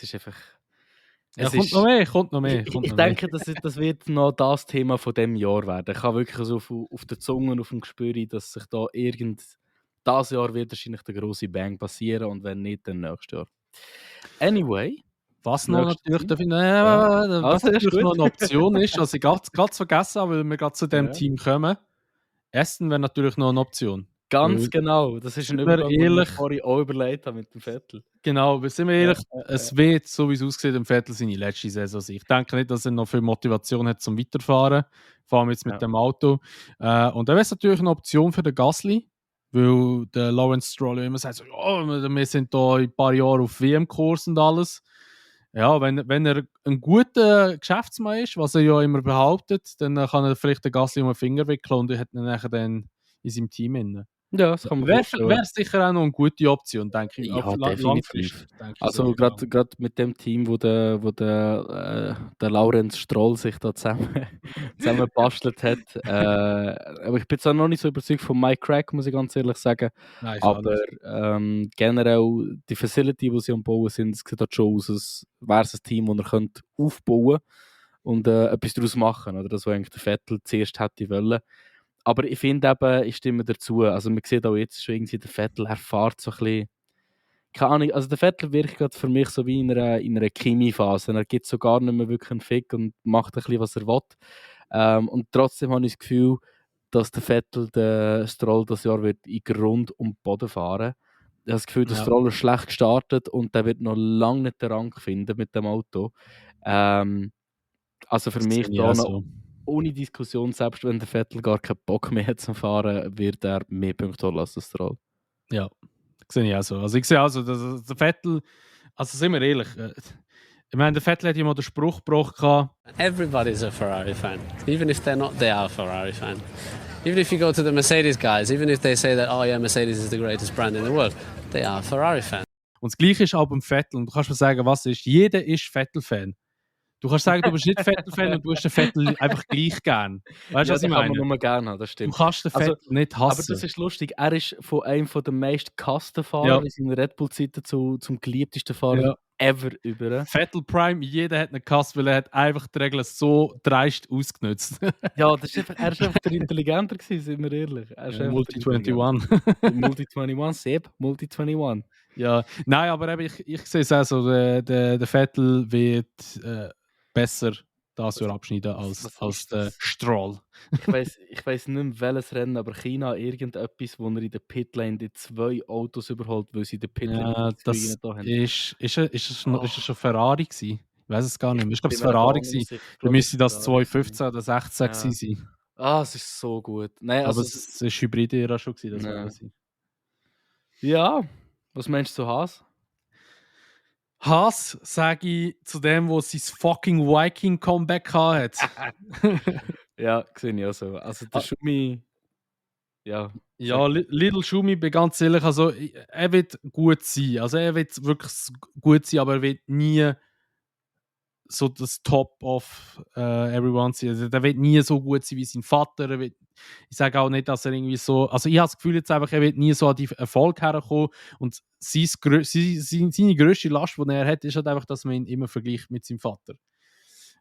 ist einfach... Kommt noch mehr. Ich denke, das wird noch das Thema von diesem Jahr werden. Ich habe wirklich so auf der Zunge, auf dem Gespür, dass sich da das Jahr wird wahrscheinlich der grosse Bang passieren und wenn nicht, dann nächstes Jahr. Anyway. Was noch natürlich noch eine Option ist, was ich gerade vergessen habe, weil wir gerade zu dem Team kommen. Aston wäre natürlich noch eine Option. Ganz genau. Das ist ein Übergang, den ich vorhin auch überlegt habe mit dem Vettel. Genau, wir sind ehrlich, es wird, so wie es aussieht, dem Vettel seine letzte Saison sein. Ich denke nicht, dass er noch viel Motivation hat zum Weiterfahren. Vor allem jetzt mit dem Auto. Und dann wäre es natürlich eine Option für den Gasly, weil der Lawrence Stroll immer sagt, so, wir sind da in ein paar Jahren auf WM-Kurs und alles. Ja, wenn er ein guter Geschäftsmann ist, was er ja immer behauptet, dann kann er vielleicht den Gasly um den Finger wickeln und er hat ihn nachher dann in seinem Team inne. Ja, das kann man vorstellen. Wäre sicher auch noch eine gute Option, denke ich. Ja, definitiv. Also gerade mit dem Team, wo der Lawrence Stroll sich da zusammen bastelt hat. Aber ich bin jetzt auch noch nicht so überzeugt von Mike Crack, muss ich ganz ehrlich sagen. Nein, aber generell die Facility, die sie am Bauen sind, sieht halt schon aus, als wäre es ein Team, das er aufbauen und etwas daraus machen. Oder das, was eigentlich der Vettel zuerst hätte wollen. Aber ich finde eben, ich stimme dazu. Also man sieht auch jetzt schon irgendwie, der Vettel, er fährt so ein bisschen... Keine Ahnung, also der Vettel wirkt gerade für mich so wie in einer Chemie-Phase. Er gibt so gar nicht mehr wirklich einen Fick und macht ein bisschen, was er will. Und trotzdem habe ich das Gefühl, dass der Vettel den Stroll das Jahr wird in Grund und Boden fahren. Ich habe das Gefühl, der Stroll ist schlecht gestartet und der wird noch lange nicht den Rang finden mit dem Auto. Also für mich da noch... Ohne Diskussion, selbst wenn der Vettel gar keinen Bock mehr hat zum Fahren, wird er mehr Punkte holen als der Stroll. Ja, das sehe ich auch so. Also ich sehe also, dass der Vettel, also sind wir ehrlich, ich meine, der Vettel hat ja mal den Spruch gebracht. Everybody's a Ferrari fan. Even if they're not, they are a Ferrari fan. Even if you go to the Mercedes guys, even if they say that, oh yeah, Mercedes is the greatest brand in the world, they are a Ferrari fan. Und das Gleiche ist auch beim Vettel. Und du kannst mir sagen, was ist? Jeder ist Vettel-Fan. Du kannst sagen, du bist nicht Vettel-Fan und du hast den Vettel einfach gleich gern. Weißt du, was ich meine? Kann man nur gerne haben, das stimmt. Du kannst den Vettel nicht hassen. Aber das ist lustig. Er ist von einem der meist gehassten Fahrer in seiner Red Bull-Zeiten zum geliebtesten Fahrer ever über. Vettel Prime, jeder hat ihn gehasst, weil er hat einfach die Regeln so dreist ausgenutzt. Ja, er ist einfach der Intelligenter gewesen, sind wir ehrlich. Multi-21. Multi-21, Seb, Multi-21. Ja, nein, aber eben, ich sehe es auch so, der Vettel wird besser das Jahr abschneiden als der Stroll. Ich weiss nicht mehr welches Rennen, aber China irgendetwas, wo er in der Pitlane die 2 Autos überholt, weil sie in der Pitlane das da haben. Ist es schon Ferrari gewesen? Ich weiß es gar nicht mehr. Ich glaube, es war Ferrari gewesen. Dann müsste das 2015 oder 2016 sein. Es ist so gut. Nein, Aber also, es war Hybrid-Ära schon, das nein. weiß ich. Ja, was meinst du zu Haas? Haas sage ich zu dem, wo sein fucking Viking-Comeback hat. Ja, sehe ich auch so. Also der Ah. Schumi, ja. Ja, Little Schumi, bin ganz ehrlich, also er wird gut sein. Also er wird wirklich gut sein, aber er wird nie so das Top of everyone sein. Also der wird nie so gut sein wie sein Vater. Ich sage auch nicht, dass er irgendwie so. Also ich habe das Gefühl jetzt einfach, er wird nie so an die Erfolg herkommen. Und seine grösste Last, die er hat, ist halt einfach, dass man ihn immer vergleicht mit seinem Vater.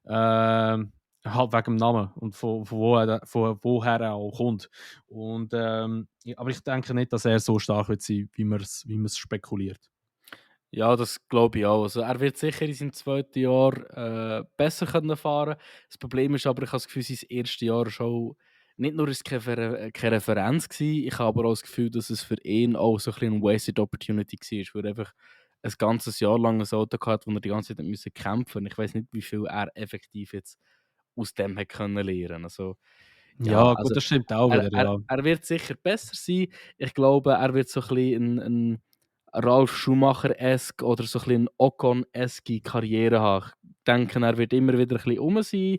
Halt wegen dem Namen und von woher er auch kommt. Und, aber ich denke nicht, dass er so stark wird sein, wie man es spekuliert. Ja, das glaube ich auch. Also, er wird sicher in seinem zweiten Jahr besser können fahren. Das Problem ist aber, ich habe das Gefühl, sein erstes Jahr schon nicht nur ist keine Referenz gewesen, ich habe aber auch das Gefühl, dass es für ihn auch so ein bisschen eine wasted opportunity war, weil er einfach ein ganzes Jahr lang ein Auto hatte, wo er die ganze Zeit müssen kämpfen. Ich weiß nicht, wie viel er effektiv jetzt aus dem hat können lernen. Also, Ja, gut, also das stimmt auch wieder, ja. er wird sicher besser sein. Ich glaube, er wird so ein bisschen ein Ralf Schumacher-esque oder so ein bisschen Ocon-esque Karriere haben. Ich denke, er wird immer wieder ein bisschen rum sein.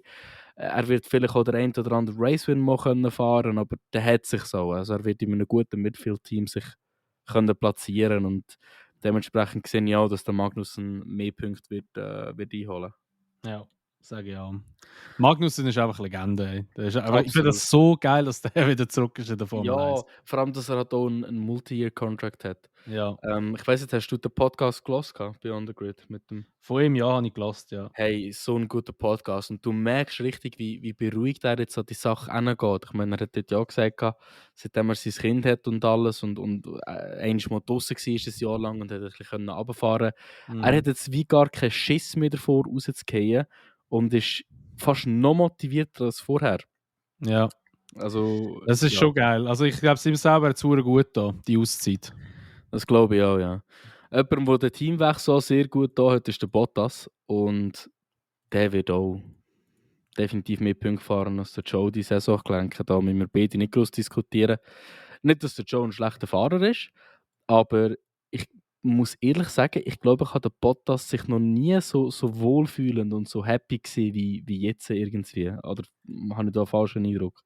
Er wird vielleicht auch der ein oder andere Racewin mal können fahren, aber der hat sich so. Also er wird in einem guten Midfield-Team sich können platzieren und dementsprechend sehe ich auch, dass der Magnussen mehr Punkte wird einholen. Ja, sage ich auch. Magnussen ist einfach Legende. Ey. Aber ich finde Absolut. das so geil, dass der wieder zurück ist in der Formel 1. Ja, vor allem, dass er halt auch einen Multi-Year-Contract hat. Ja. Ich weiss nicht, hast du den Podcast gehört, Beyond the Grid? Mit dem Von ihm, ja, habe ich gehört, ja. Hey, so ein guter Podcast. Und du merkst richtig, wie beruhigt er jetzt an die Sache angeht. Ich meine, er hat dort ja gesagt, seitdem er sein Kind hat und alles und einmal mal draussen war, ein Jahr lang und hat ein bisschen runterfahren können. Er hat jetzt wie gar keinen Schiss mehr davor, rauszugehen und ist fast noch motivierter als vorher. Ja. Also, Das ist schon geil. Also ich glaube, es ihm selber hat es gut da, die Auszeit. Das glaube ich auch, ja. Jemand, der den Teamwechsel sehr gut da hat, ist der Bottas. Und der wird auch definitiv mehr Punkte fahren als der Joe die Saison gelenkt. Da müssen wir beide nicht groß diskutieren. Nicht, dass der Joe ein schlechter Fahrer ist, aber ich muss ehrlich sagen, ich glaube, ich habe der Bottas sich noch nie so wohlfühlend und so happy gesehen wie jetzt irgendwie. Oder habe ich da einen falschen Eindruck?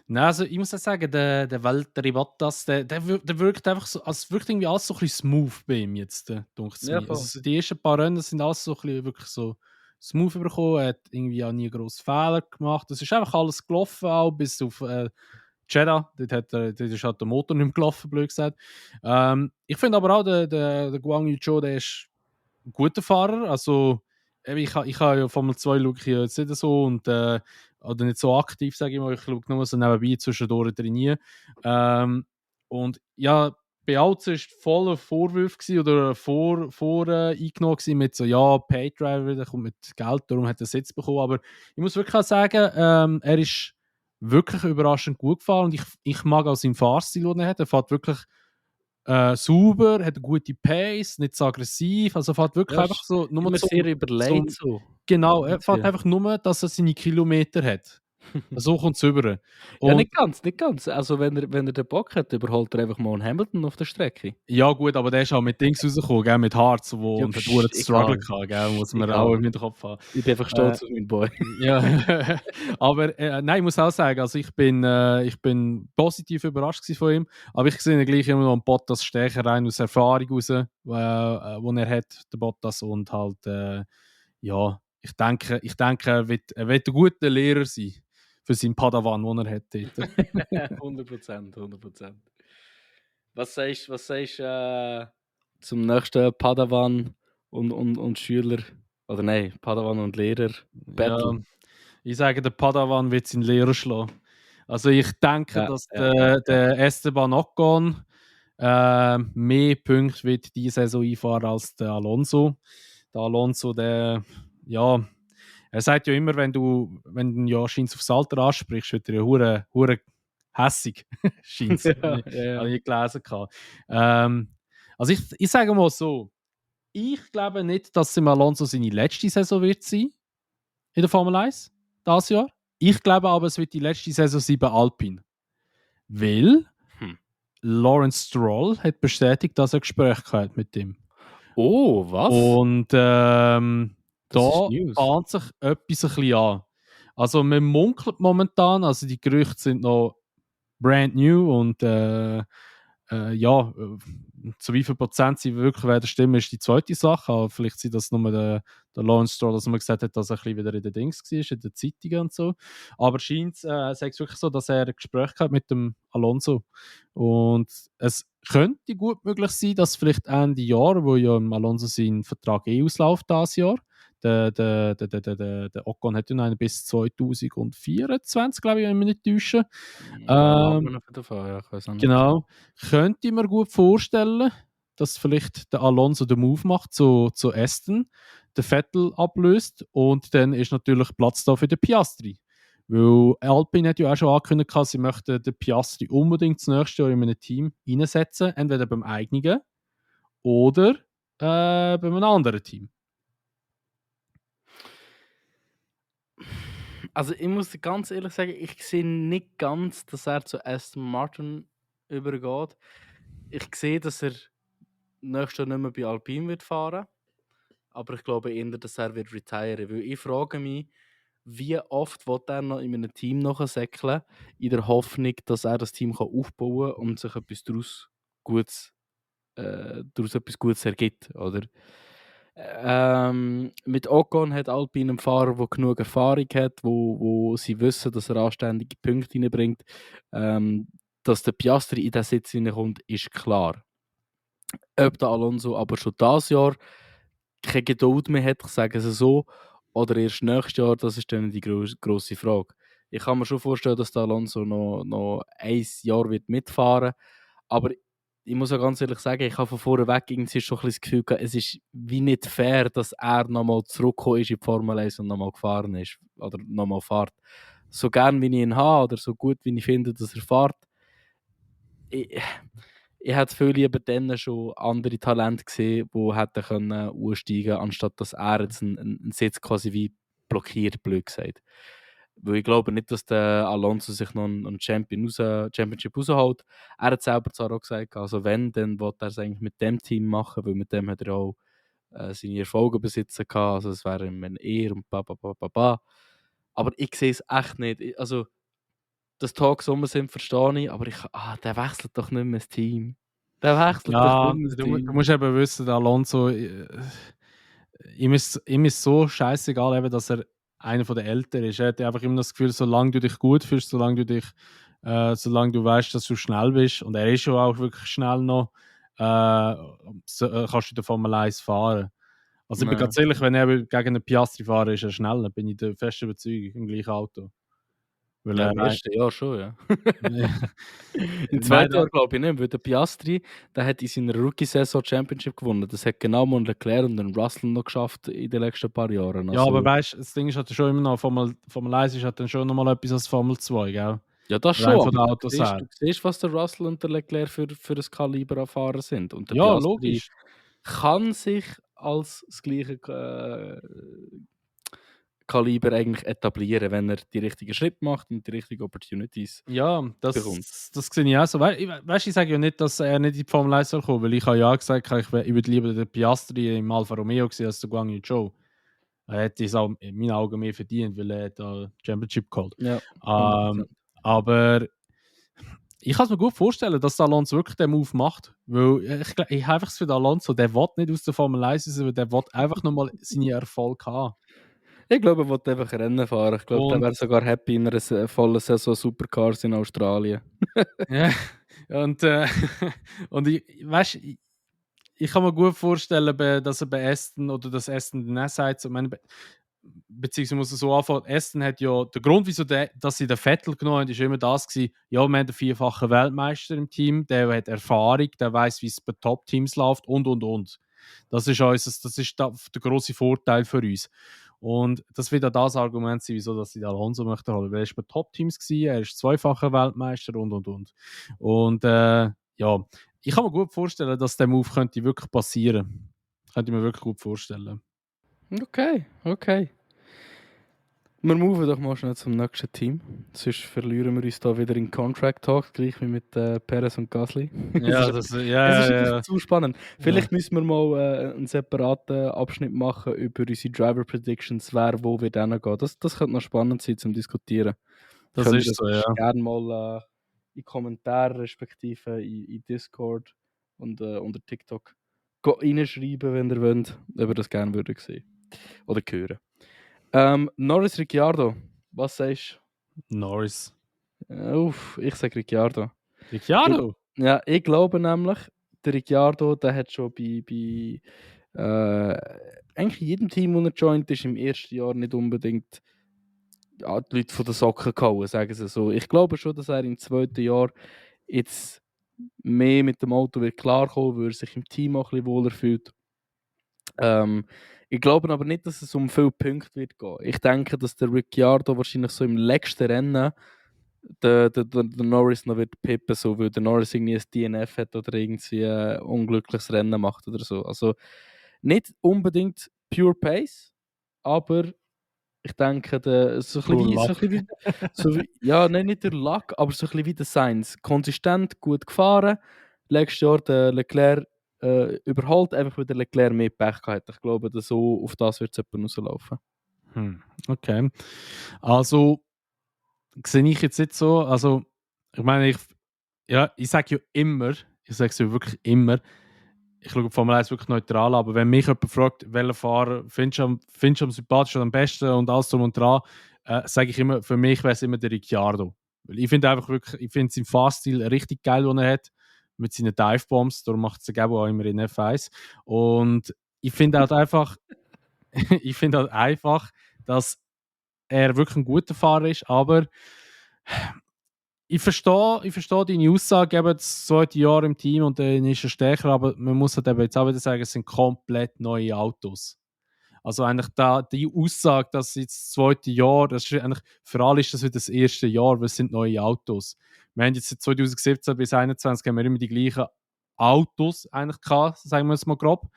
Nein, also ich muss auch sagen, der Valtteri Bottas, der wirkt einfach so, also es wirkt irgendwie alles so ein bisschen smooth bei ihm jetzt, denkt es Ja, mir. voll. Also die ersten paar Rennen sind alles so ein bisschen wirklich so smooth bekommen, er hat irgendwie auch nie grosse Fehler gemacht. Es ist einfach alles gelaufen, auch bis auf Jeddah, dort ist halt der Motor nicht mehr gelaufen, blöd gesagt. Ich finde aber auch, der Guang Yu Zhou, der ist ein guter Fahrer, also eben, ich habe ja Formel 2 schaue ich ja jetzt nicht so und oder nicht so aktiv, sage ich mal. Ich schaue nur so nebenbei zwischendurch trainieren. Und ja, bei Alze war voller Vorwürfe gewesen, oder eingenommen mit so, ja, Paydriver, der kommt mit Geld, darum hat er Sitz bekommen. Aber ich muss wirklich auch sagen, er ist wirklich überraschend gut gefahren und ich mag auch seinen Fahrstil, den er hat. Er fährt wirklich sauber, hat eine gute Pace, nicht so aggressiv. Also fährt wirklich Ja, einfach so, nur immer so, sehr überlegt so. genau, er fährt Ja. einfach nur, dass er seine Kilometer hat. So kommt es rüber. Ja, Und, nicht ganz. Also wenn er den Bock hat, überholt er einfach mal einen Hamilton auf der Strecke. ja gut, aber der ist auch mit Dings rausgekommen, gell, mit Harz, wo Ja, und hat pst, verdammt Struggle egal. gehabt, gell, muss man Egal. auch im Hinterkopf haben. Ich bin einfach stolz auf meinen Boy. Ja, aber nein, ich muss auch sagen, also ich bin positiv überrascht gewesen von ihm, aber ich sehe ihn gleich immer noch einen Bottas stärker rein aus Erfahrung raus, wo er hat, der Bottas, und halt, ja, ich denke, er wird ein guter Lehrer sein für seinen Padawan, den er hat dort. 100%. Was sagst du zum nächsten Padawan und Schüler? Oder nein, Padawan und Lehrer Battle? Ja, ich sage, der Padawan wird seinen Lehrer schlagen. Also ich denke, dass der Esteban Ocon mehr Punkte wird diese Saison einfahren als der Alonso. Der Alonso, ja, er sagt ja immer, wenn du ja scheint's aufs Alter ansprichst, wird er ja hure hässig. Scheint's. Ja. Habe ich gelesen. Also ich sage mal so, ich glaube nicht, dass im Alonso seine letzte Saison wird sein in der Formel 1 dieses Jahr. Ich glaube aber, es wird die letzte Saison sein bei Alpine. Weil Lawrence Stroll hat bestätigt, dass er Gespräche hat mit ihm. Oh, was? Und Das da ist News. bahnt sich etwas ein bisschen an. Also man munkelt momentan, also die Gerüchte sind noch brand new und zu wie viel Prozent sie wirklich werden stimmen, ist die zweite Sache. Aber vielleicht sind das nur der Lawrence Stroll, dass man gesagt hat, dass er ein bisschen wieder in den Dings war, in den Zeitungen und so. Aber scheint sagt es wirklich so, dass er ein Gespräch hat mit dem Alonso. Und es könnte gut möglich sein, dass vielleicht Ende Jahr, wo ja im Alonso sein Vertrag ausläuft dieses Jahr, der Ocon hat ja noch einen bis 2024, glaube ich, wenn ich mich nicht täusche. Ja, ich weiß auch nicht. Genau. Könnte ich mir gut vorstellen, dass vielleicht der Alonso den Move macht zu Aston, den Vettel ablöst und dann ist natürlich Platz da für den Piastri. Weil Alpine hat ja auch schon angekündigt, sie möchten den Piastri unbedingt das nächste Jahr in einem Team einsetzen, entweder beim eigenen oder bei einem anderen Team. Also ich muss ganz ehrlich sagen, ich sehe nicht ganz, dass er zu Aston Martin übergeht. Ich sehe, dass er nächstes Jahr nicht mehr bei Alpine wird fahren. Aber ich glaube eher, dass er wird retiren. Weil ich frage mich, wie oft wird er noch in einem Team nachsäckeln, in der Hoffnung, dass er das Team aufbauen kann und sich etwas daraus etwas Gutes ergibt, oder? Mit Ocon hat Alpine einen Fahrer, der genug Erfahrung hat, wo sie wissen, dass er anständige Punkte reinbringt. Dass der Piastri in diesen Sitz hineinkommt, ist klar. Ob der Alonso aber schon dieses Jahr keine Geduld mehr hat, sagen sie so, oder erst nächstes Jahr, das ist dann die grosse Frage. Ich kann mir schon vorstellen, dass der Alonso noch ein Jahr wird mitfahren, aber ich muss auch ganz ehrlich sagen, ich habe von vorne weg irgendwie schon ein bisschen das Gefühl gehabt, es ist wie nicht fair, dass er nochmal zurückgekommen ist in die Formel 1 und nochmal gefahren ist oder nochmal fährt. So gern wie ich ihn habe oder so gut wie ich finde, dass er fährt, ich hätte viel lieber dann schon andere Talente gesehen, die hätten können aussteigen können, anstatt dass er jetzt einen Sitz quasi wie blockiert, blöd gesagt. Weil ich glaube nicht, dass der Alonso sich noch einen Championship rausholt. Er hat selber zwar auch gesagt, also wenn, dann will er es eigentlich mit dem Team machen, weil mit dem hat er auch seine Erfolge besitzen gehabt. Also es wäre ihm ein Ehr und ba. Aber ich sehe es echt nicht. Also, dass Talks rum sind, verstehe ich, aber der wechselt doch nicht mehr das Team. Der wechselt doch Ja, nicht mehr das du Team. musst eben wissen, der Alonso, ihm ist so scheißegal, eben, dass er einer der Älteren ist. Er hat einfach immer das Gefühl, solange du dich gut fühlst, solange du weißt, dass du schnell bist, und er ist schon auch wirklich schnell noch, kannst du in der Formel 1 fahren. Also ich bin ganz ehrlich, wenn er gegen einen Piastri fahren, ist er schneller, bin ich der festen Überzeugung, im gleichen Auto. Weil Ja, im ersten Jahr schon, ja. Im Nein, zweiten Jahr glaube ich nicht, weil der Piastri, der hat in seiner Rookie-Saison Championship gewonnen. Das hat genau mal Leclerc und den Russell noch geschafft in den letzten paar Jahren. ja, Also, aber weißt du, das Ding ist halt schon immer noch, Formel 1 ist halt dann schon nochmal etwas als Formel 2, gell? ja, das Rein schon, von den aber Autos her. du siehst, was der Russell und der Leclerc für ein Kaliber an Fahrer sind. Und der Ja, Piastri logisch. kann sich als das gleiche Kaliber eigentlich etablieren, wenn er die richtigen Schritte macht und die richtigen Opportunities Ja, bekommt. das sehe ich auch so. Weißt du, ich sage ja nicht, dass er nicht in die Formel 1 soll kommen, weil ich habe ja gesagt, ich würde lieber den Piastri im Alfa Romeo sehen als den Guang Yu Zhou. Er hätte es auch in meinen Augen mehr verdient, weil er da Championship geholt. Ja, 100%. Aber ich kann es mir gut vorstellen, dass der Alonso wirklich den Move macht, weil ich habe einfach für den Alonso, der will nicht aus der Formel 1 raus, weil der will einfach nochmal seine Erfolge haben. Ich glaube, er wollte einfach Rennen fahren. Ich glaube, der wäre sogar happy in einer vollen Saison Supercars in Australien. Ja, und weißt, ich kann mir gut vorstellen, dass er bei Aston oder dass Aston dann auch sagt, beziehungsweise muss er so anfangen, Aston hat ja, der Grund, wieso dass sie den Vettel genommen haben, ist immer das gewesen, ja, wir haben den 4-fachen Weltmeister im Team, der hat Erfahrung, der weiß, wie es bei Top-Teams läuft und. Das ist der grosse Vorteil für uns. Und das wird auch das Argument sein, wieso dass sie den Alonso möchten holen. Weil er ist bei Top-Teams gewesen, er ist zweifacher Weltmeister und. Und ja, ich kann mir gut vorstellen, dass der Move könnte wirklich passieren. Könnte ich mir wirklich gut vorstellen. Okay. Wir moven doch mal schnell zum nächsten Team. Sonst verlieren wir uns da wieder in Contract Talk, gleich wie mit Perez und Gasly. Ja, Es ist zu spannend. Vielleicht müssen wir mal einen separaten Abschnitt machen über unsere Driver Predictions, wer wo wird hingehen. Das könnte noch spannend sein zum Diskutieren. Das Könnt ist ihr so, ja. gerne mal in Kommentare respektive in Discord und unter TikTok reinschreiben, wenn ihr wollt, ob ihr das gerne würdet sehen oder hören. Norris Ricciardo, was sagst Norris. du? Ich sage Ricciardo. Ricciardo? Ja, ich glaube nämlich, der Ricciardo, der hat schon bei eigentlich jedem Team, das er joint ist, im ersten Jahr nicht unbedingt die Leute von den Socken gehauen, sagen sie so. Ich glaube schon, dass er im zweiten Jahr jetzt mehr mit dem Auto wird klarkommen, weil er sich im Team auch ein bisschen wohler fühlt. Ich glaube aber nicht, dass es um viele Punkte wird gehen. Ich denke, dass der Ricciardo wahrscheinlich so im letzten Rennen der Norris noch wird pippen, so, weil der Norris irgendwie ein DNF hat oder irgendwie ein unglückliches Rennen macht oder so. Also nicht unbedingt pure Pace, aber ich denke, so ja, nein, nicht der Luck, aber so ein bisschen wie der Sainz. Konsistent, gut gefahren. Letztes Jahr der Leclerc überholt, einfach weil der Leclerc mehr Pech hat. Ich glaube, dass so auf das wird es rauslaufen. Okay. Also, sehe ich jetzt nicht so. Also, ich meine, ich sage ja immer, ich sage es ja wirklich immer, ich schaue Formel 1 wirklich neutral, aber wenn mich jemand fragt, welchen Fahrer findest du am sympathischsten, am besten und alles drum und dran, sage ich immer, für mich wäre es immer der Ricciardo. Weil ich finde einfach wirklich, ich finde seinen Fahrstil richtig geil, den er hat, mit seinen Dive-Bombs, darum macht es auch immer in F1. Und ich finde halt einfach, dass er wirklich ein guter Fahrer ist, aber ich verstehe deine Aussage, eben das zweite Jahr im Team und dann ist er stärker, aber man muss halt eben jetzt auch wieder sagen, es sind komplett neue Autos. Also eigentlich die Aussage, dass jetzt das zweite Jahr, das ist eigentlich, für alle ist das wieder das erste Jahr, weil es sind neue Autos. Wir haben jetzt seit 2017 bis 2021 haben wir immer die gleichen Autos eigentlich gehabt, sagen wir es mal grob.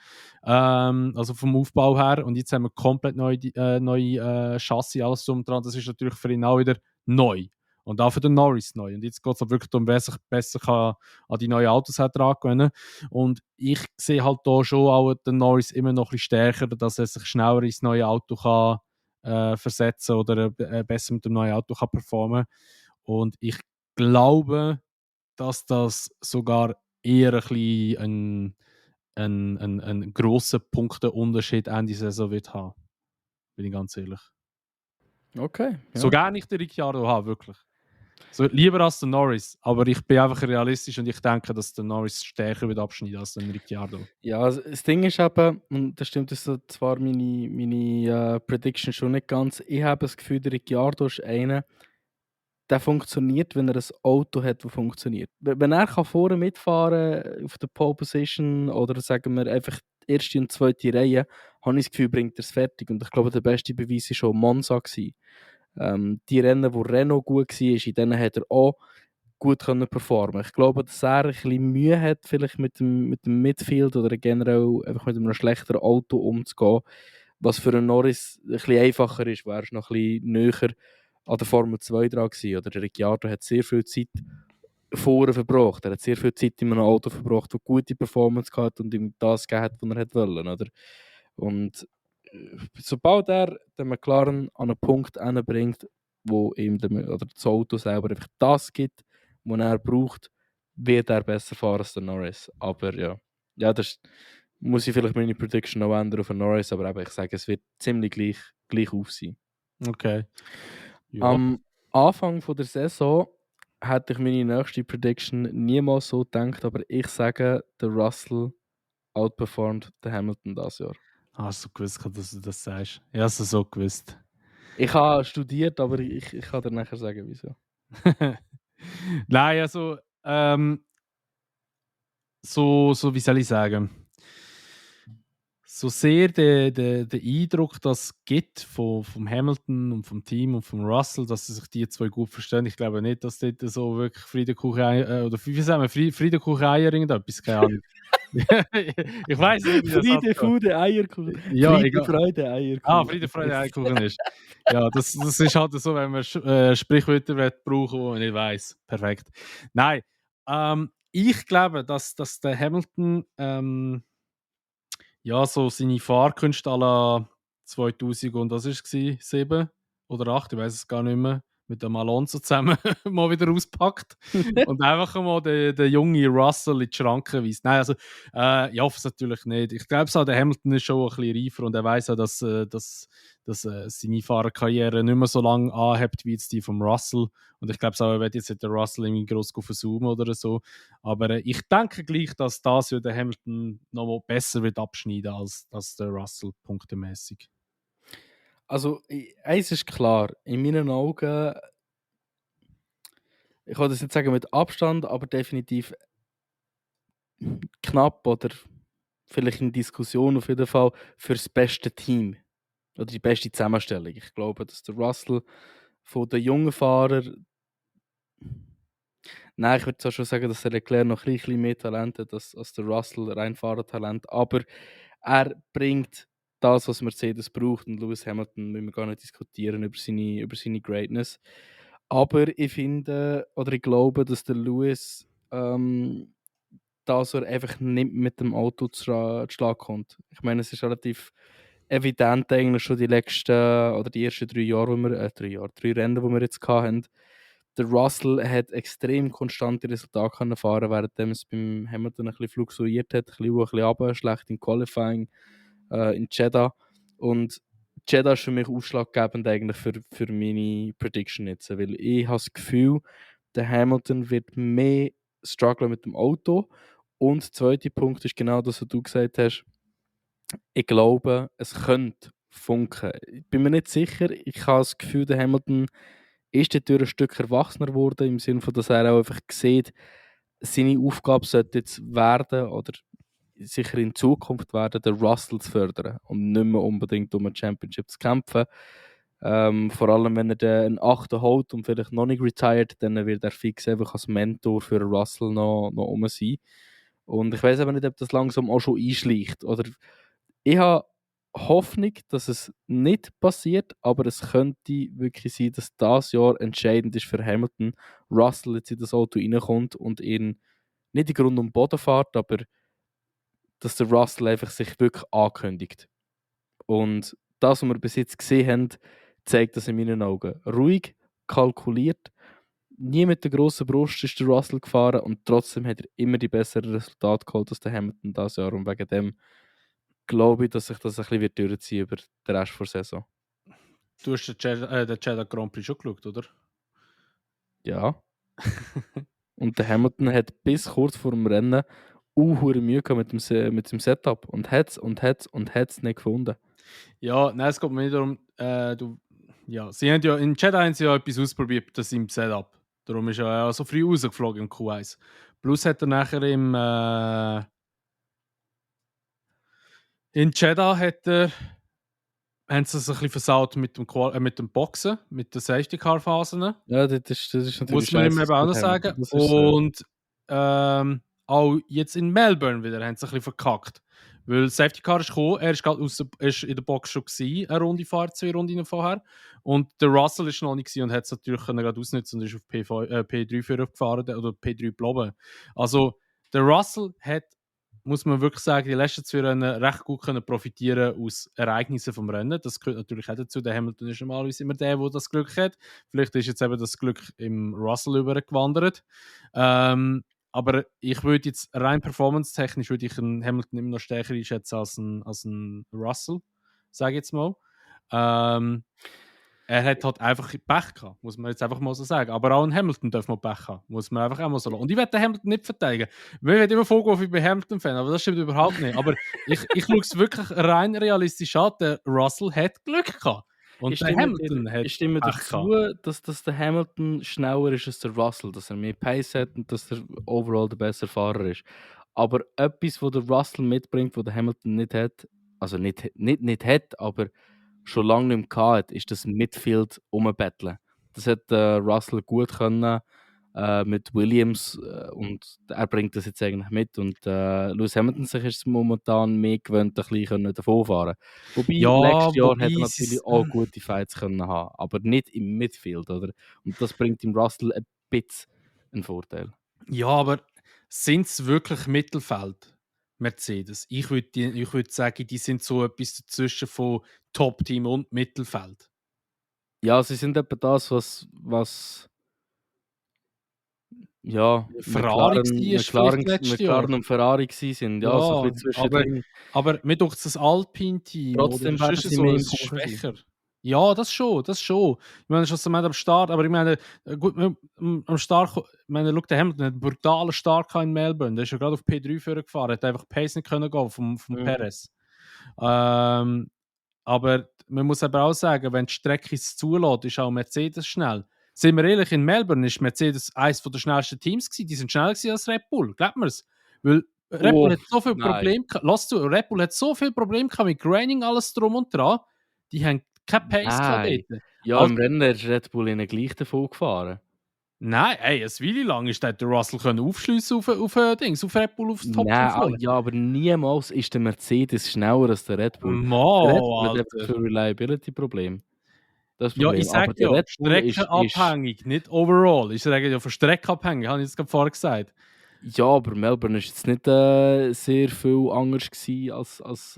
Also vom Aufbau her. Und jetzt haben wir komplett neue Chassis, alles drum dran. Das ist natürlich für ihn auch wieder neu. Und auch für den Norris neu. Und jetzt geht es wirklich darum, wer sich besser an die neuen Autos dran gewöhnen kann. Und ich sehe halt da schon auch den Norris immer noch ein bisschen stärker, dass er sich schneller ins neue Auto kann versetzen oder besser mit dem neuen Auto kann performen. Und ich glaube, dass das sogar eher ein bisschen ein grosser Punkteunterschied Ende Saison wird haben. Bin ich ganz ehrlich. Okay. Ja. So gerne ich den Ricciardo habe, wirklich. So, lieber als der Norris, aber ich bin einfach realistisch und ich denke, dass der Norris stärker wird abschneiden als der Ricciardo. Ja, also das Ding ist eben, und das stimmt ist so zwar meine Prediction schon nicht ganz, ich habe das Gefühl, der Ricciardo ist einer, der funktioniert, wenn er ein Auto hat, das funktioniert. Wenn er vorne mitfahren kann, auf der Pole Position oder sagen wir einfach die erste und zweite Reihe, habe ich das Gefühl, bringt er es fertig. Und ich glaube, der beste Beweis war schon Monza. Die Rennen, wo Renault gut war, in denen hat er auch gut performen. Ich glaube, dass er ein bisschen Mühe hat, vielleicht mit dem Midfield oder generell einfach mit einem schlechteren Auto umzugehen, was für einen Norris ein bisschen einfacher ist, weil er ist noch ein bisschen näher an der Formel 2 dran war. Oder der Ricciardo hat sehr viel Zeit vorher verbracht. Er hat sehr viel Zeit in einem Auto verbracht, das gute Performance hatte und ihm das gegeben hat, was er wollte. Oder? Und sobald er den McLaren an einen Punkt bringt, wo ihm das Auto selber einfach das gibt, was er braucht, wird er besser fahren als der Norris. Aber ja, das muss ich vielleicht meine Prediction noch ändern auf den Norris, aber eben, ich sage, es wird ziemlich gleich auf sein. Okay. Ja. Am Anfang der Saison hätte ich meine nächste Prediction niemals so gedacht, aber ich sage, der Russell outperformed den Hamilton dieses Jahr. Hast du gewusst, dass du das sagst? Ich habe es so gewusst. Ich habe studiert, aber ich kann dir nachher sagen, wieso. Nein, also so wie soll ich sagen? so sehr den Eindruck, dass es gibt vom Hamilton und vom Team und vom Russell, dass sie sich die zwei gut verstehen. Ich glaube nicht, dass dort so wirklich Friedekuchen oder wie sagen wir, Friedekuchen Eier irgendetwas, keine Ahnung. Ich weiß nicht, wie das Friede, abgeht. Fude, Eierkuchen. Ja, Friede, egal. Freude, Eierkuchen. Ah, Friede, Freude, Eierkuchen ist. Ja, das ist halt so, wenn man Sprichwörter brauchen, die man nicht weiss. Perfekt. Nein, ich glaube, dass der Hamilton ja, so seine Fahrkünste à la 2000 und was war es? 7 oder 8, ich weiß es gar nicht mehr, mit dem Alonso zusammen mal wieder auspackt und einfach mal den jungen Russell in die Schranken weist. Nein, also ich hoffe es natürlich nicht. Ich glaube, der Hamilton ist schon ein bisschen reifer und er weiß auch, dass seine Fahrerkarriere nicht mehr so lange anhebt wie jetzt die vom Russell. Und ich glaube auch, er wird jetzt nicht den Russell irgendwie gross versaumen oder so. Aber ich denke gleich, dass das ja der Hamilton noch mal besser wird abschneiden als der Russell punktemäßig. Also, eins ist klar, in meinen Augen, ich kann das nicht sagen mit Abstand, aber definitiv knapp oder vielleicht in Diskussion auf jeden Fall für das beste Team oder die beste Zusammenstellung. Ich glaube, dass der Russell von den jungen Fahrern, nein, ich würde zwar schon sagen, dass der Leclerc noch ein bisschen mehr Talent hat als der Russell, rein Fahrertalent, aber er bringt das, was Mercedes braucht, und Lewis Hamilton müssen wir gar nicht diskutieren über seine Greatness. Aber ich finde, oder ich glaube, dass der Lewis dass er einfach nicht mit dem Auto zu Schlag kommt. Ich meine, es ist relativ evident eigentlich schon die letzten oder die ersten 3 Jahre, 3 Rennen, die wir jetzt hatten. Der Russell hat extrem konstante Resultate können fahren, während es beim Hamilton ein bisschen fluktuiert hat, ein bisschen hoch, ein bisschen runter, schlecht im Qualifying in Jeddah. Und Jeddah ist für mich ausschlaggebend eigentlich für meine Prediction jetzt, weil ich habe das Gefühl, der Hamilton wird mehr strugglen mit dem Auto. Und der zweite Punkt ist genau das, was du gesagt hast. Ich glaube, es könnte funken. Ich bin mir nicht sicher. Ich habe das Gefühl, der Hamilton ist dadurch ein Stück erwachsener geworden, im Sinne von, dass er auch einfach sieht, seine Aufgabe sollte jetzt werden, oder sicher in Zukunft werden, den Russell zu fördern und nicht mehr unbedingt um ein Championship zu kämpfen. Vor allem, wenn er einen 8. holt und vielleicht noch nicht retired, dann wird er fix einfach als Mentor für Russell noch rum sein. Und ich weiß aber nicht, ob das langsam auch schon einschleicht. Oder ich habe Hoffnung, dass es nicht passiert, aber es könnte wirklich sein, dass das Jahr entscheidend ist für Hamilton. Russell jetzt in das Auto reinkommt und ihn nicht in Grund und Boden fährt, aber dass der Russell einfach sich wirklich ankündigt. Und das, was wir bis jetzt gesehen haben, zeigt das in meinen Augen. Ruhig, kalkuliert, nie mit der grossen Brust ist der Russell gefahren und trotzdem hat er immer die besseren Resultate geholt als der Hamilton dieses Jahr. Und wegen dem glaube ich, dass sich das ein bisschen wird durchziehen über den Rest der Saison. Du hast den Jeddah Grand Prix schon geschaut, oder? Ja. Und der Hamilton hat bis kurz vor dem Rennen hure Mühe gehabt mit dem Setup und hat es nicht gefunden. Ja, nein, es geht mir nicht darum, sie haben ja, in Jeddah haben sie ja etwas ausprobiert, das im Setup. Darum ist er ja so früh rausgeflogen im Q1. Plus hat er nachher in Jeddah haben sie es ein bisschen versaut mit dem Boxen, mit den Safety-Car-Phasen. Ja, das ist natürlich muss man ihm eben auch noch sagen. Und auch jetzt in Melbourne wieder haben sie ein bisschen verkackt. Weil Safety Car ist gekommen, er ist in der Box schon gewesen, eine Runde vorher, 2 Runden vorher. Und der Russell ist noch nicht gewesen und hat es natürlich gerade ausnutzen und ist auf P3 gefahren oder P3 geblieben. Also der Russell hat, muss man wirklich sagen, die letzten 2 Rennen recht gut können profitieren aus Ereignissen vom Rennen. Das gehört natürlich auch dazu. Der Hamilton ist normalerweise immer der das Glück hat. Vielleicht ist jetzt eben das Glück im Russell übergewandert. Aber ich würde jetzt rein performance-technisch würde ich einen Hamilton immer noch stärker einschätzen als einen Russell, sage ich jetzt mal. Er hat halt einfach Pech gehabt, muss man jetzt einfach mal so sagen. Aber auch ein Hamilton darf man Pech haben, muss man einfach auch mal so lassen. Und ich werde den Hamilton nicht verteidigen. Wir werden immer vorgeworfen, ich bin Hamilton-Fan, aber das stimmt überhaupt nicht. Aber ich schaue es wirklich rein realistisch an. Der Russell hat Glück gehabt. Und der Hamilton hat ich stimme dazu, dass der Hamilton schneller ist als der Russell, dass er mehr Pace hat und dass er overall der bessere Fahrer ist. Aber etwas, was der Russell mitbringt, was der Hamilton nicht hat, also nicht hat, aber schon lange nicht mehr hat, ist das Midfield rumbetteln. Das hat Russell gut können mit Williams und er bringt das jetzt eigentlich mit. Und Lewis Hamilton sich ist momentan mehr gewöhnt, ein bisschen davon fahren. Wobei, letztes Jahr hat er natürlich auch gute Fights können haben, aber nicht im Midfield, oder? Und das bringt ihm Russell ein bisschen einen Vorteil. Ja, aber sind es wirklich Mittelfeld, Mercedes? Ich würd sagen, die sind so etwas dazwischen von Top-Team und Mittelfeld. Ja, sie sind etwa das, was ja, Ferrari McLaren und Ferrari sind. Ja, so ein bisschen zwischendrin. Aber mir denkt das Alpine-Team Trotzdem werden sie mehr im Punkt schwächer. Ja, das schon. Ich meine, schon so am Start, aber ich meine, gut, am Start, ich meine, schau, der Hamilton hat einen brutalen Start in Melbourne. Der ist ja gerade auf P3 vorgefahren, hat einfach Pace nicht können gehen vom Perez. Aber man muss aber auch sagen, wenn die Strecke es zulässt, ist auch Mercedes schnell. Sind wir ehrlich, in Melbourne ist Mercedes eines der schnellsten Teams gewesen. Die sind schneller gewesen als Red Bull, glaubt mir es. Weil Red Bull hat so viel Probleme gehabt. Red Bull hat so viel Probleme gehabt mit Graining, alles drum und dran. Die haben keine Pace gehabt dort. Ja, im Rennen ist Red Bull ihnen gleich davon gefahren. Nein, ey, eine Weile lang ist der Russell aufschliessen auf Red Bull aufs Top. Nein, ja, aber niemals ist der Mercedes schneller als der Red Bull. Der Red Bull hat für Reliability-Problem. Ja, ich sage ja, streckenabhängig, nicht overall. Ich sage ja, von streckenabhängig, habe ich jetzt vorher gesagt. Ja, aber Melbourne war jetzt nicht sehr viel anders als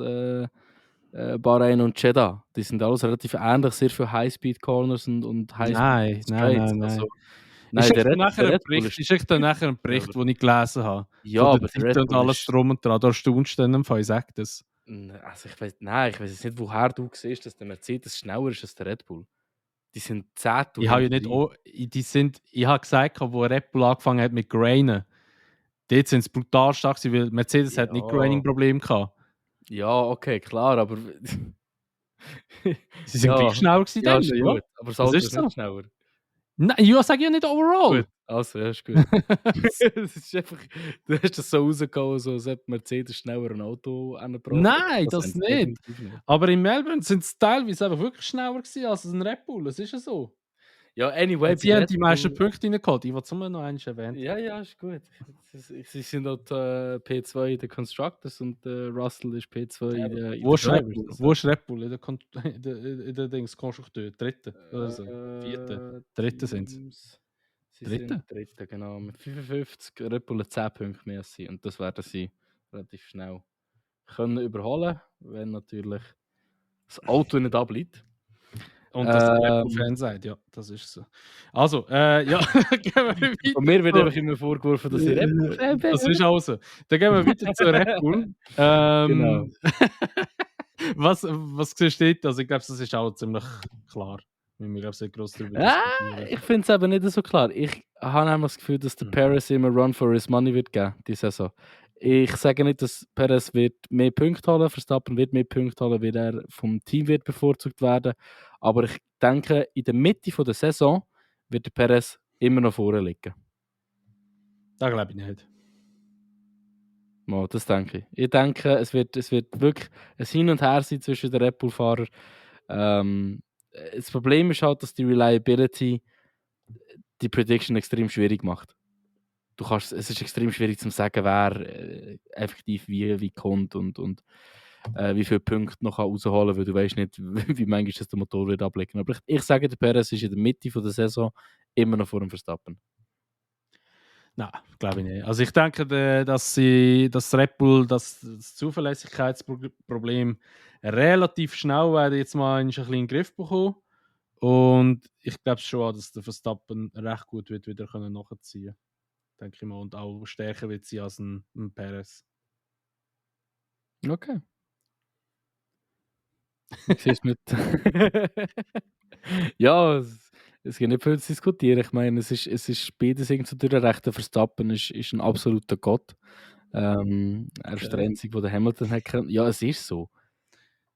Bahrain und Jeddah. Die sind alles relativ ähnlich, sehr viele High-Speed-Corners und High-Speed Straights. Nein. Ist echt dann nachher ein Bericht, den ich gelesen habe. Ja, aber der Red Bull und alles drum und dran. Da staunst du dann im Fall, ich sage das. Also ich weiß jetzt nicht, woher du siehst, dass der Mercedes schneller ist als der Red Bull. Die sind 10. Ich habe ja nicht ich habe gesagt, wo Red Bull angefangen hat mit Grainen. Dort sind es brutal stark, weil Mercedes hat nicht Graining-Probleme gehabt. Ja, okay, klar, aber sie sind gleich schneller gewesen. Ja, ist gut, aber das Auto ist nicht schneller. Nein, ich sage ja nicht overall. Gut. Also, ja, ist gut. Es ist einfach, du hast das so rausgehauen, so als ob Mercedes schneller ein Auto angebracht. Nein, das nicht. Aber in Melbourne sind es teilweise einfach wirklich schneller gewesen als ein Red Bull. Das ist ja so. Ja, anyway. Sie haben die meisten Punkte reingeholt. Ich wollte es nur noch einmal erwähnen. Ja, ist gut. Sie sind dort P2 in den Constructors und Russell ist P2 in den Drivers. Wo ist Red Bull? In der Dings Konstrukteur? Dritte oder so? Vierte? Dritte sind sie. Dritte, genau. Mit 55 Red Bull 10 Punkte mehr sein. Und das werden sie relativ schnell können überholen, wenn natürlich das Auto nicht abliegt. Und das der Red Bull-Fan sagt, ja, das ist so. Also, ja, gehen wir weiter. Und mir wird einfach immer vorgeworfen, dass ich Red Bull-Fan bin. Das ist auch so. Dann gehen wir weiter zu Red Bull. Genau. Was siehst du dort? Also ich glaube, das ist auch ziemlich klar. Ich finde es aber nicht so klar. Ich habe nämlich das Gefühl, dass der Perez immer Run for his money wird geben, diese Saison. Ich sage nicht, dass Perez wird mehr Punkte holen, Verstappen wird mehr Punkte holen, weil er vom Team wird bevorzugt werden. Aber ich denke, in der Mitte der Saison wird der Perez immer noch vorne liegen. Das glaube ich nicht. Mal, das denke ich. Ich denke, es wird wirklich ein Hin und Her sein zwischen den Red Bull-Fahrern. Das Problem ist halt, dass die Reliability die Prediction extrem schwierig macht. Es ist extrem schwierig zu sagen, wer effektiv wie kommt und wie viele Punkte noch rausholen kann, weil du weißt nicht, wie manchmal das der Motor wird ablegen. Aber ich sage, der Perez ist in der Mitte der Saison immer noch vor dem Verstappen. Nein, glaube ich nicht. Also ich denke, dass Red Bull das Zuverlässigkeitsproblem relativ schnell werden jetzt mal ein bisschen in den Griff bekommen. Und ich glaube schon auch, dass der Verstappen recht gut wird wieder nachziehen können. Denke ich mal. Und auch stärker wird sie als ein Perez. Okay. Siehst mit. Ja, es gibt nicht viel zu diskutieren. Ich meine, es ist beides irgendwie durch den rechten Verstappen ist ein absoluter Gott. Er ist der Einzige, der Hamilton hat können. Ja, es ist so.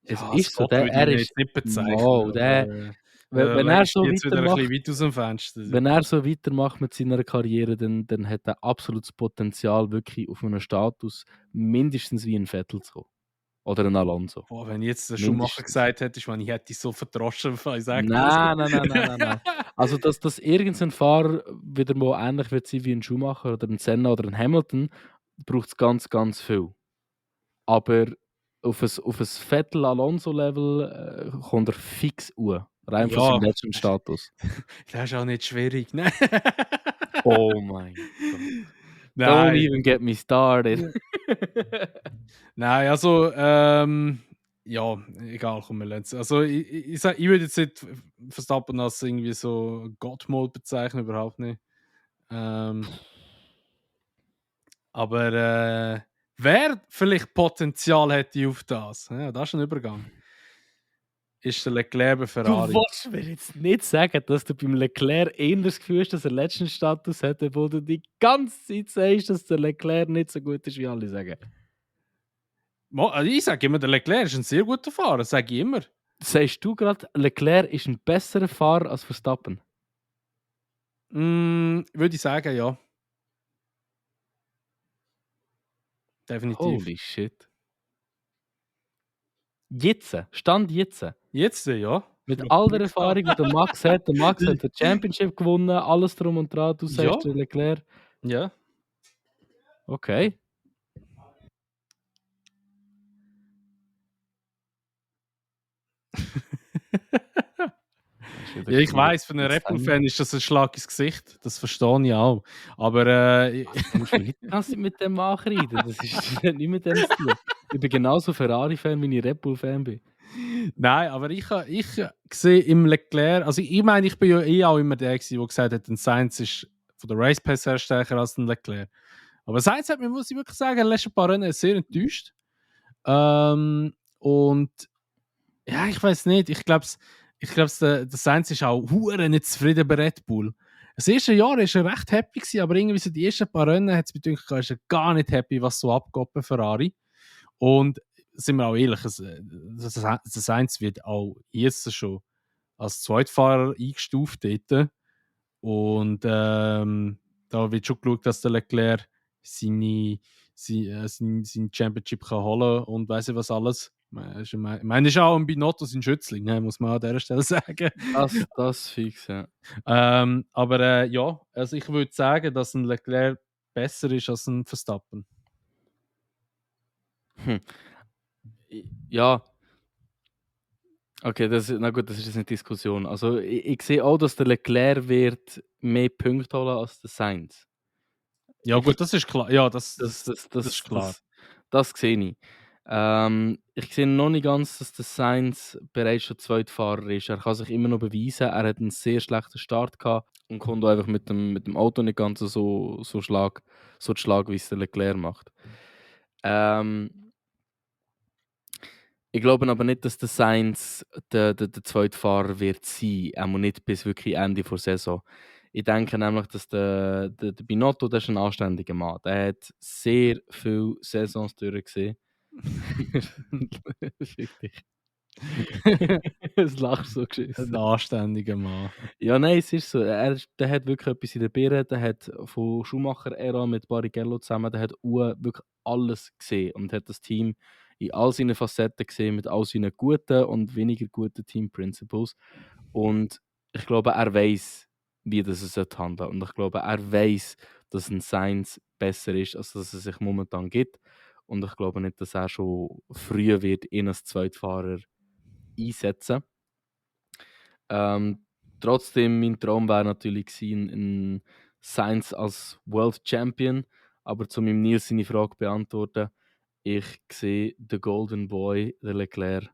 Es ist so. Er ist nicht bezeichnet. Wow, wenn er so weitermacht mit seiner Karriere, dann hat er absolutes Potenzial, wirklich auf einen Status mindestens wie ein Vettel zu kommen. Oder ein Alonso. Boah, wenn jetzt der Schumacher Mindestens. gesagt hättest, wenn ich hätte so verdroschen, ich sage Nein. Also, dass irgendein Fahrer wieder mal ähnlich wird sein wie ein Schumacher oder ein Senna oder ein Hamilton, braucht es ganz, ganz viel. Aber auf ein Vettel-Alonso-Level kommt er fix rein. Rein von seinem Ja, letzten Status. das ist auch nicht schwierig, ne? Oh mein Gott. Don't Nein, even get me started. nein, also, ja, egal, komm, wir lernen Also, ich würde jetzt nicht Verstappen als irgendwie so Gottmode bezeichnen, überhaupt nicht. Aber wer vielleicht Potenzial hätte auf das, ja, das ist ein Übergang, ist der Leclerc bei Du Ferrari. willst mir jetzt nicht sagen, dass du beim Leclerc eher das Gefühl hast, dass er letzten Status hat, obwohl du die ganze Zeit sagst, dass der Leclerc nicht so gut ist, wie alle sagen. Also ich sage immer, der Leclerc ist ein sehr guter Fahrer, sage ich immer. Sagst du gerade, Leclerc ist ein besserer Fahrer als Verstappen? Würde ich sagen, ja. Definitiv. Holy shit. Jetzt, Stand jetzt. Jetzt, ja. Mit Ja, all der Glück Erfahrung, gehabt. die der Max hat. Der Max hat den Championship gewonnen, alles drum und dran. Du sagst, Ja. der Leclerc. Ja. Okay. Ja, ich weiss, für einen Red Bull-Fan ist das ein Schlag ins Gesicht. Das verstehe ich auch. Aber Du musst mich nicht die ganze Zeit mit dem anreiten. Das ist nicht mit dem zu tun. Ich bin genauso Ferrari-Fan, wie ich Red Bull-Fan bin. nein, aber ich sehe im Leclerc, also ich meine, ich bin ja auch immer der gewesen, der gesagt hat, ein Sainz ist von der Race Pace her stärker als ein Leclerc. Aber Sainz hat mich, muss ich wirklich sagen, in den letzten paar Rennen sehr enttäuscht. Und ja, ich weiß nicht, ich glaube, der Sainz ist auch hure nicht zufrieden bei Red Bull. Das erste Jahr war er recht happy gewesen, aber irgendwie so die ersten paar Rennen hat es mir gedacht, er ist gar nicht happy, was so abgeht bei Ferrari. Und sind wir auch ehrlich, das Sainz wird auch jetzt schon als Zweitfahrer eingestuft dort. Und da wird schon geschaut, dass der Leclerc sein Championship kann holen und weiss ich was alles. Ich meine, ist auch ein Binotto sein Schützling, ne, muss man an dieser Stelle sagen. Das fix, ja. Aber ja, also ich würde sagen, dass ein Leclerc besser ist als ein Verstappen. Ja. Okay, na gut, das ist jetzt eine Diskussion. Also ich sehe auch, dass der Leclerc wird mehr Punkte holen als der Sainz. Ja gut, das ist klar. Ja, das ist klar. Das sehe ich. Ich sehe noch nicht ganz, dass der Sainz bereits schon Zweitfahrer ist. Er kann sich immer noch beweisen. Er hat einen sehr schlechten Start gehabt und kommt auch einfach mit dem Auto nicht ganz so Schlag, wie es der Leclerc macht. Ich glaube aber nicht, dass der Sainz der zweite Fahrer wird sein, auch nicht bis wirklich Ende der Saison. Ich denke nämlich, dass der Binotto, der ist ein anständiger Mann. Der hat sehr viele Saisons durchgesehen. Richtig. Es lacht so geschissen. Ein anständiger Mann. Ja, nein, es ist so. Der hat wirklich etwas in der Birne. Der hat von Schumacher-Ära mit Barrichello zusammen, der hat wirklich alles gesehen und hat das Team in all seinen Facetten gesehen, mit all seinen guten und weniger guten Team-Principles. Und ich glaube, er weiß, wie das es handeln sollte. Und ich glaube, er weiß, dass ein Sainz besser ist, als dass es sich momentan gibt. Und ich glaube nicht, dass er schon früher wird ihn als Zweitfahrer einsetzen. Trotzdem, mein Traum wäre natürlich gewesen, ein Sainz als World Champion. Aber zu meinem Nils seine Frage beantworten, ich sehe den Golden Boy, den Leclerc,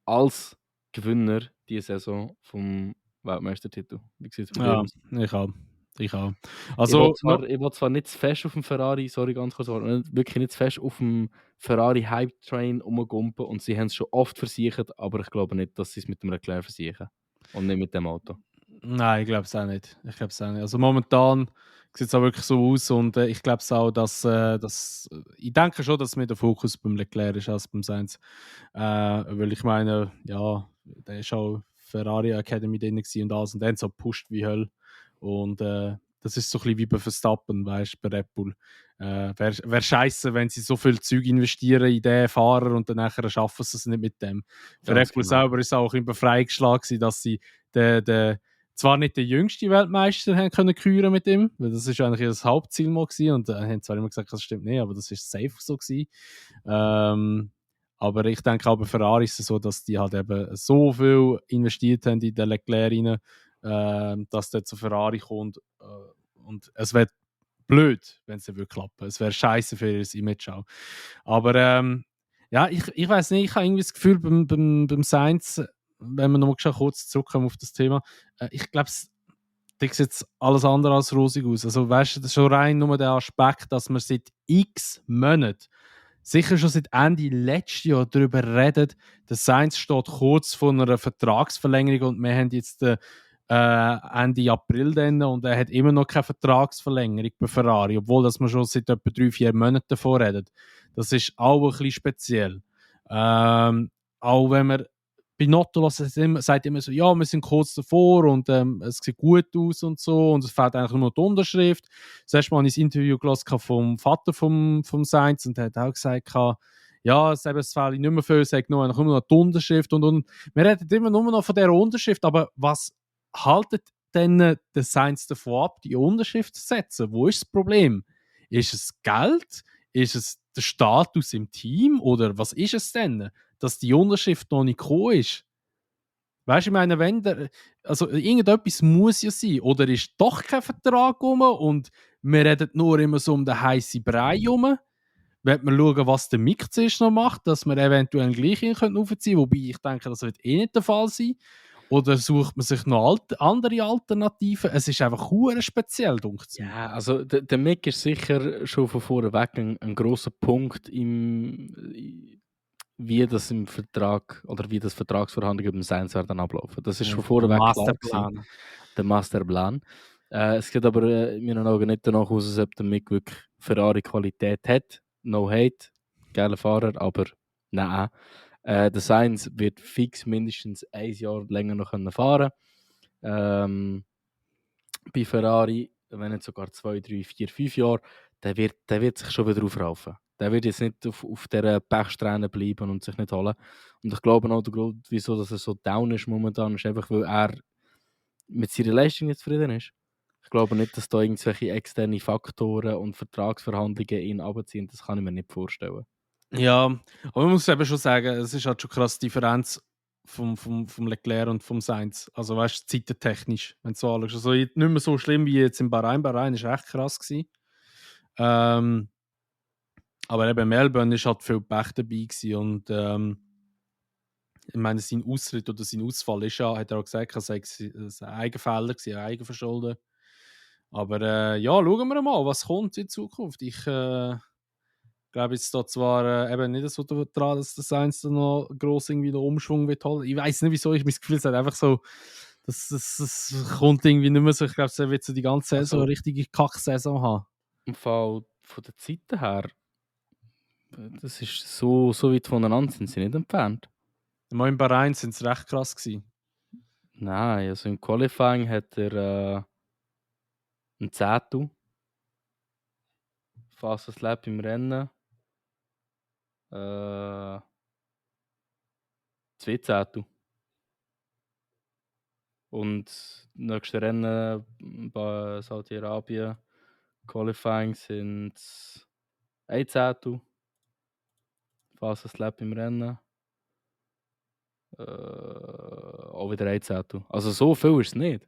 als Gewinner diese Saison vom Weltmeistertitel. Wie sieht es bei dir Ja, aus? ich auch. Also, ich will zwar nicht zu fest auf dem Ferrari, sorry, ganz kurz, wirklich nicht zu fest auf dem Ferrari Hype Train rumgumpen und sie haben es schon oft versichert, aber ich glaube nicht, dass sie es mit dem Leclerc versichern und nicht mit dem Auto. nein, ich glaube es auch nicht. Also momentan sieht es auch wirklich so aus und ich glaube es auch, dass ich denke schon, dass mehr der Fokus beim Leclerc ist als beim Sainz. Weil ich meine, ja, der ist auch Ferrari Academy drin gewesen und alles und dann so gepusht wie Hölle. Und Das ist so ein bisschen wie bei Verstappen, weißt du, bei Red Bull. Wäre scheiße, wenn sie so viel Zeug investieren in den Fahrer und dann nachher schaffen sie es nicht mit dem. Für Ganz Red Bull genau. selber ist es auch immer freigeschlagen, dass sie zwar nicht den jüngsten Weltmeister haben können küren mit ihm, weil das ist eigentlich das Hauptziel mal gewesen, und haben zwar immer gesagt, das stimmt nicht, aber das ist safe so gewesen. Aber ich denke auch bei Ferrari ist es so, dass die halt eben so viel investiert haben in den Leclerc rein, dass der zu Ferrari kommt. Und es wäre blöd, wenn es nicht klappen würde. Es wäre scheiße für ihr Image auch. Aber ja, ich weiß nicht, ich habe irgendwie das Gefühl, beim Sainz, wenn wir noch mal kurz zurückkommen auf das Thema, ich glaube, da sieht jetzt alles andere als rosig aus. Also weißt du, das ist schon rein nur der Aspekt, dass man seit x Monaten, sicher schon seit Ende letzten Jahr darüber redet, der Sainz steht kurz vor einer Vertragsverlängerung und wir haben jetzt Ende April dann, und er hat immer noch keine Vertragsverlängerung bei Ferrari, obwohl das man schon seit etwa 3-4 Monaten davor redet. Das ist auch ein bisschen speziell. Auch wenn man bei Notto sagt immer so, ja, wir sind kurz davor und es sieht gut aus und so, und es fehlt eigentlich nur die Unterschrift. Das erste Mal habe ich ein Interview gelesen vom Vater vom Sainz, und er hat auch gesagt, ja, es fehlt nicht mehr viel, es sagt nur noch die Unterschrift und. Wir reden immer nur noch von dieser Unterschrift, aber was haltet denn der Sainz davon ab, die Unterschrift zu setzen? Wo ist das Problem? Ist es Geld? Ist es der Status im Team? Oder was ist es denn, dass die Unterschrift noch nicht gekommen ist? Weißt du, ich meine, also irgendetwas muss ja sein. Oder ist doch kein Vertrag rum und wir reden nur immer so um den heißen Brei rum? Wenn wir schauen, was der Mick zuerst noch macht, dass wir eventuell gleich ihn aufziehen können, wobei ich denke, das wird eh nicht der Fall sein. Oder sucht man sich noch andere Alternativen? Es ist einfach hure speziell, denke ich. Ja, also der Mick ist sicher schon von vornhereck ein grosser Punkt wie das im Vertrag oder wie das Vertragsverhandlungen beim Sainz werden ablaufen. Das ist schon vornhereck klar gewesen, der Masterplan. Es geht aber in meinen Augen nicht danach aus, als ob der Mick wirklich Ferrari-Qualität hat. No hate, geiler Fahrer, aber nein. Der Sainz wird fix mindestens 1 Jahr länger noch fahren können. Bei Ferrari, wenn nicht sogar 2, 3, 4, 5 Jahre, der wird sich schon wieder aufraufen. Der wird jetzt nicht auf dieser Pechsträhne bleiben und sich nicht holen. Und ich glaube auch, der Grund, wieso dass er so down ist momentan, ist einfach, weil er mit seiner Leistung nicht zufrieden ist. Ich glaube nicht, dass da irgendwelche externe Faktoren und Vertragsverhandlungen ihn abziehen. Das kann ich mir nicht vorstellen. Ja, aber man muss eben schon sagen, es ist halt schon krass die Differenz vom Leclerc und vom Sainz. Also weißt du, zeitentechnisch, wenn du so anschaust. Also nicht mehr so schlimm wie jetzt in Bahrain. Bahrain war echt krass gewesen. Aber eben Melbourne ist halt viel Pech dabei gewesen. Und ich meine, sein Ausritt oder sein Ausfall ist ja, hat er auch gesagt, es sei ein Eigenfehler gewesen, ein Eigenverschulden. Aber ja, schauen wir mal, was kommt in Zukunft. Ich glaube jetzt da zwar eben nicht so daran, dass der Sainz da noch gross irgendwie den Umschwung wird holen. Ich weiß nicht, wieso, ich mein Gefühl, es hat einfach so, das kommt irgendwie nicht mehr so. Ich glaube, er wird so die ganze Saison eine richtige Kack-Saison haben. Im Fall von der Zeiten her, das ist so weit voneinander sind sie nicht entfernt. Mal in Bahrain sind es recht krass gewesen. Nein, also im Qualifying hat er ein Zehntel. Fastest Lap im Rennen. 2 Zehntel. Und das nächste Rennen bei Saudi-Arabien, Qualifying, sind 1 Zehntel. Fastest Lap im Rennen. Auch wieder 1 Zehntel. Also so viel ist es nicht.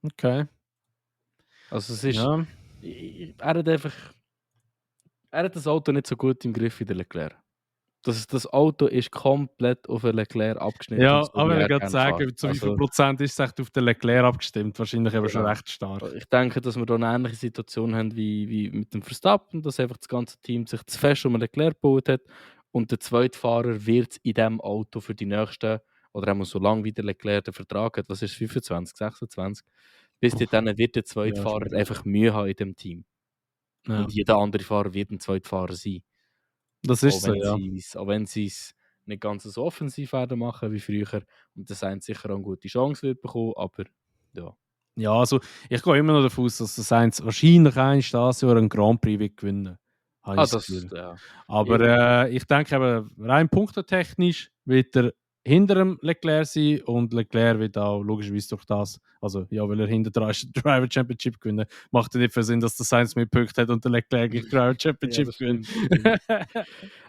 Okay. Also es ist... Ja. Er hat das Auto nicht so gut im Griff wie der Leclerc. Das Auto ist komplett auf den Leclerc abgeschnitten. Ja, so aber wie ich er gerade gerne sagen, fährt. zu wie viel Prozent ist es echt auf den Leclerc abgestimmt? Wahrscheinlich aber schon Genau. recht stark. Ich denke, dass wir da eine ähnliche Situation haben wie mit dem Verstappen, dass einfach das ganze Team sich zu fest um den Leclerc gebaut hat und der zweite Fahrer wird in diesem Auto für die nächsten, oder auch so lange wie der Leclerc den Vertrag hat, was ist 25, 26, bis dann wird der zweite Fahrer einfach Mühe haben in dem Team. Ja. Und jeder andere Fahrer wird ein zweiter Fahrer sein. Das ist so, ja. Auch wenn sie es nicht ganz so offensiv werden machen wie früher und das Sainz sicher auch eine gute Chance wird bekommen, aber ja. Ja, also ich gehe immer noch davon aus, dass der Sainz wahrscheinlich eines das Jahr einen Grand Prix wird gewinnen. Habe ich das Gefühl. Ja. Aber ich denke eben, rein punktetechnisch wird er hinter dem Leclerc sein und Leclerc wird auch logischerweise durch das, also ja, weil er hinter dran ist, den Driver Championship gewinnen, macht es nicht viel Sinn, dass der Sainz mehr Punkte hat und der Leclerc gleich Driver Championship gewinnt.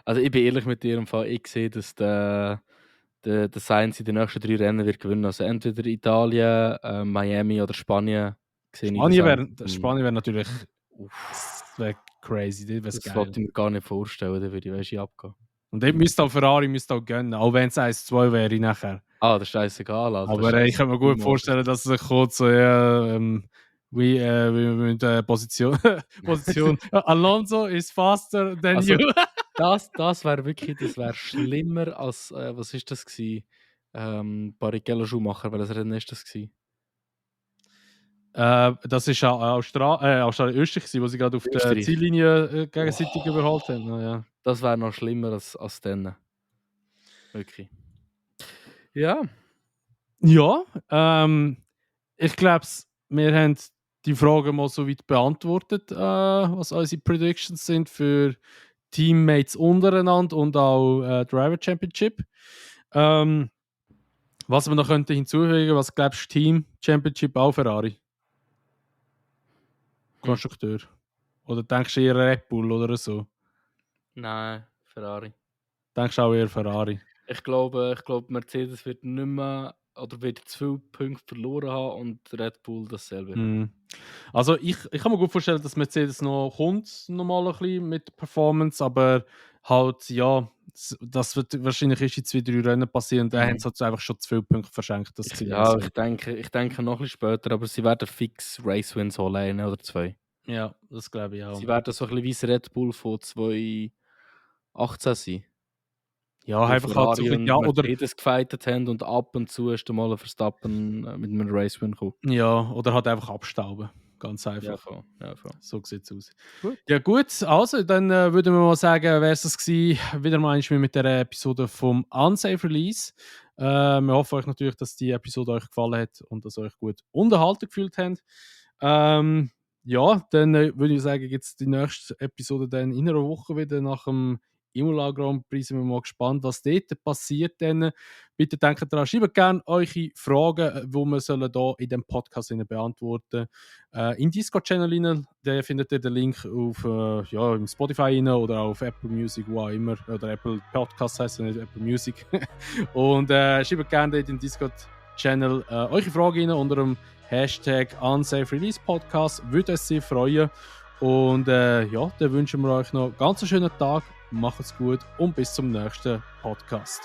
Also ich bin ehrlich mit dir im Fall, ich sehe, dass der Sainz in den nächsten 3 Rennen wird gewinnen. Also entweder Italien, Miami oder Spanien. Spanien wäre natürlich das wäre crazy, das Das wäre wollte ich mir gar nicht vorstellen, da würde ich abgehen. Und dort müsste auch Ferrari auch gönnen, auch wenn es 1-2 wäre nachher. Das ist scheißegal. Also aber ich kann mir gut vorstellen, dass es kommt so, ja, mit der Position Alonso is faster than Also, you. das wäre wirklich, das wäre schlimmer als, was ist das gewesen? Barrichello Schumacher, welches Rennen ist das gewesen? Das war Österreich, wo sie gerade auf der Ziellinie gegenseitig überholt haben. Ja. Das wäre noch schlimmer als dann. Wirklich. Ja. Ja, ich glaube, wir haben die Frage mal so weit beantwortet, was unsere Predictions sind für Teammates untereinander und auch Driver Championship. Was wir noch könnten hinzufügen, was glaubst du, Team Championship auch Ferrari? Konstrukteur? Oder denkst du eher Red Bull oder so? Nein, Ferrari. Denkst du auch eher Ferrari? Ich glaube, Mercedes wird nicht mehr oder wird zu viele Punkte verloren haben und Red Bull dasselbe. Also ich kann mir gut vorstellen, dass Mercedes noch kommt, nochmal ein bisschen mit der Performance, aber halt, ja, das wird wahrscheinlich erst in 2-3 Rennen passieren. Da haben sie halt einfach schon zu viele Punkte verschenkt. Das ich denke noch ein bisschen später, aber sie werden fix Race Wins holen, 1 oder 2. Ja, das glaube ich auch. Sie werden so ein bisschen wie Red Bull von 2018 sein. Ja, einfach halt so ein ja, oder Mercedes gefightet haben und ab und zu ist mal ein Verstappen mit einem Race-Win gekommen. Ja, oder halt einfach abstauben. Ganz einfach. Ja, voll. So sieht es aus. Gut. Ja gut, also dann würden wir mal sagen, wäre es gewesen, wieder mal mit der Episode vom Unsafe Release. Wir hoffen euch natürlich, dass die Episode euch gefallen hat und dass ihr euch gut unterhalten gefühlt habt. Ja, dann würde ich sagen, gibt es die nächste Episode dann in einer Woche wieder nach dem Imola Grand Prix. Sind wir mal gespannt, was dort passiert. Dann. Bitte denkt daran, schreibt gerne eure Fragen, die wir hier in diesem Podcast beantworten sollen. In Discord-Channel rein, da findet ihr den Link auf im Spotify rein oder auf Apple Music, wo auch immer. Oder Apple Podcast heisst nicht Apple Music. Und schreibt gerne dort in Discord-Channel eure Fragen rein unter dem Hashtag Unsafe Release Podcast. Würde uns sehr freuen. Und dann wünschen wir euch noch einen ganz schönen Tag. Macht's gut und bis zum nächsten Podcast.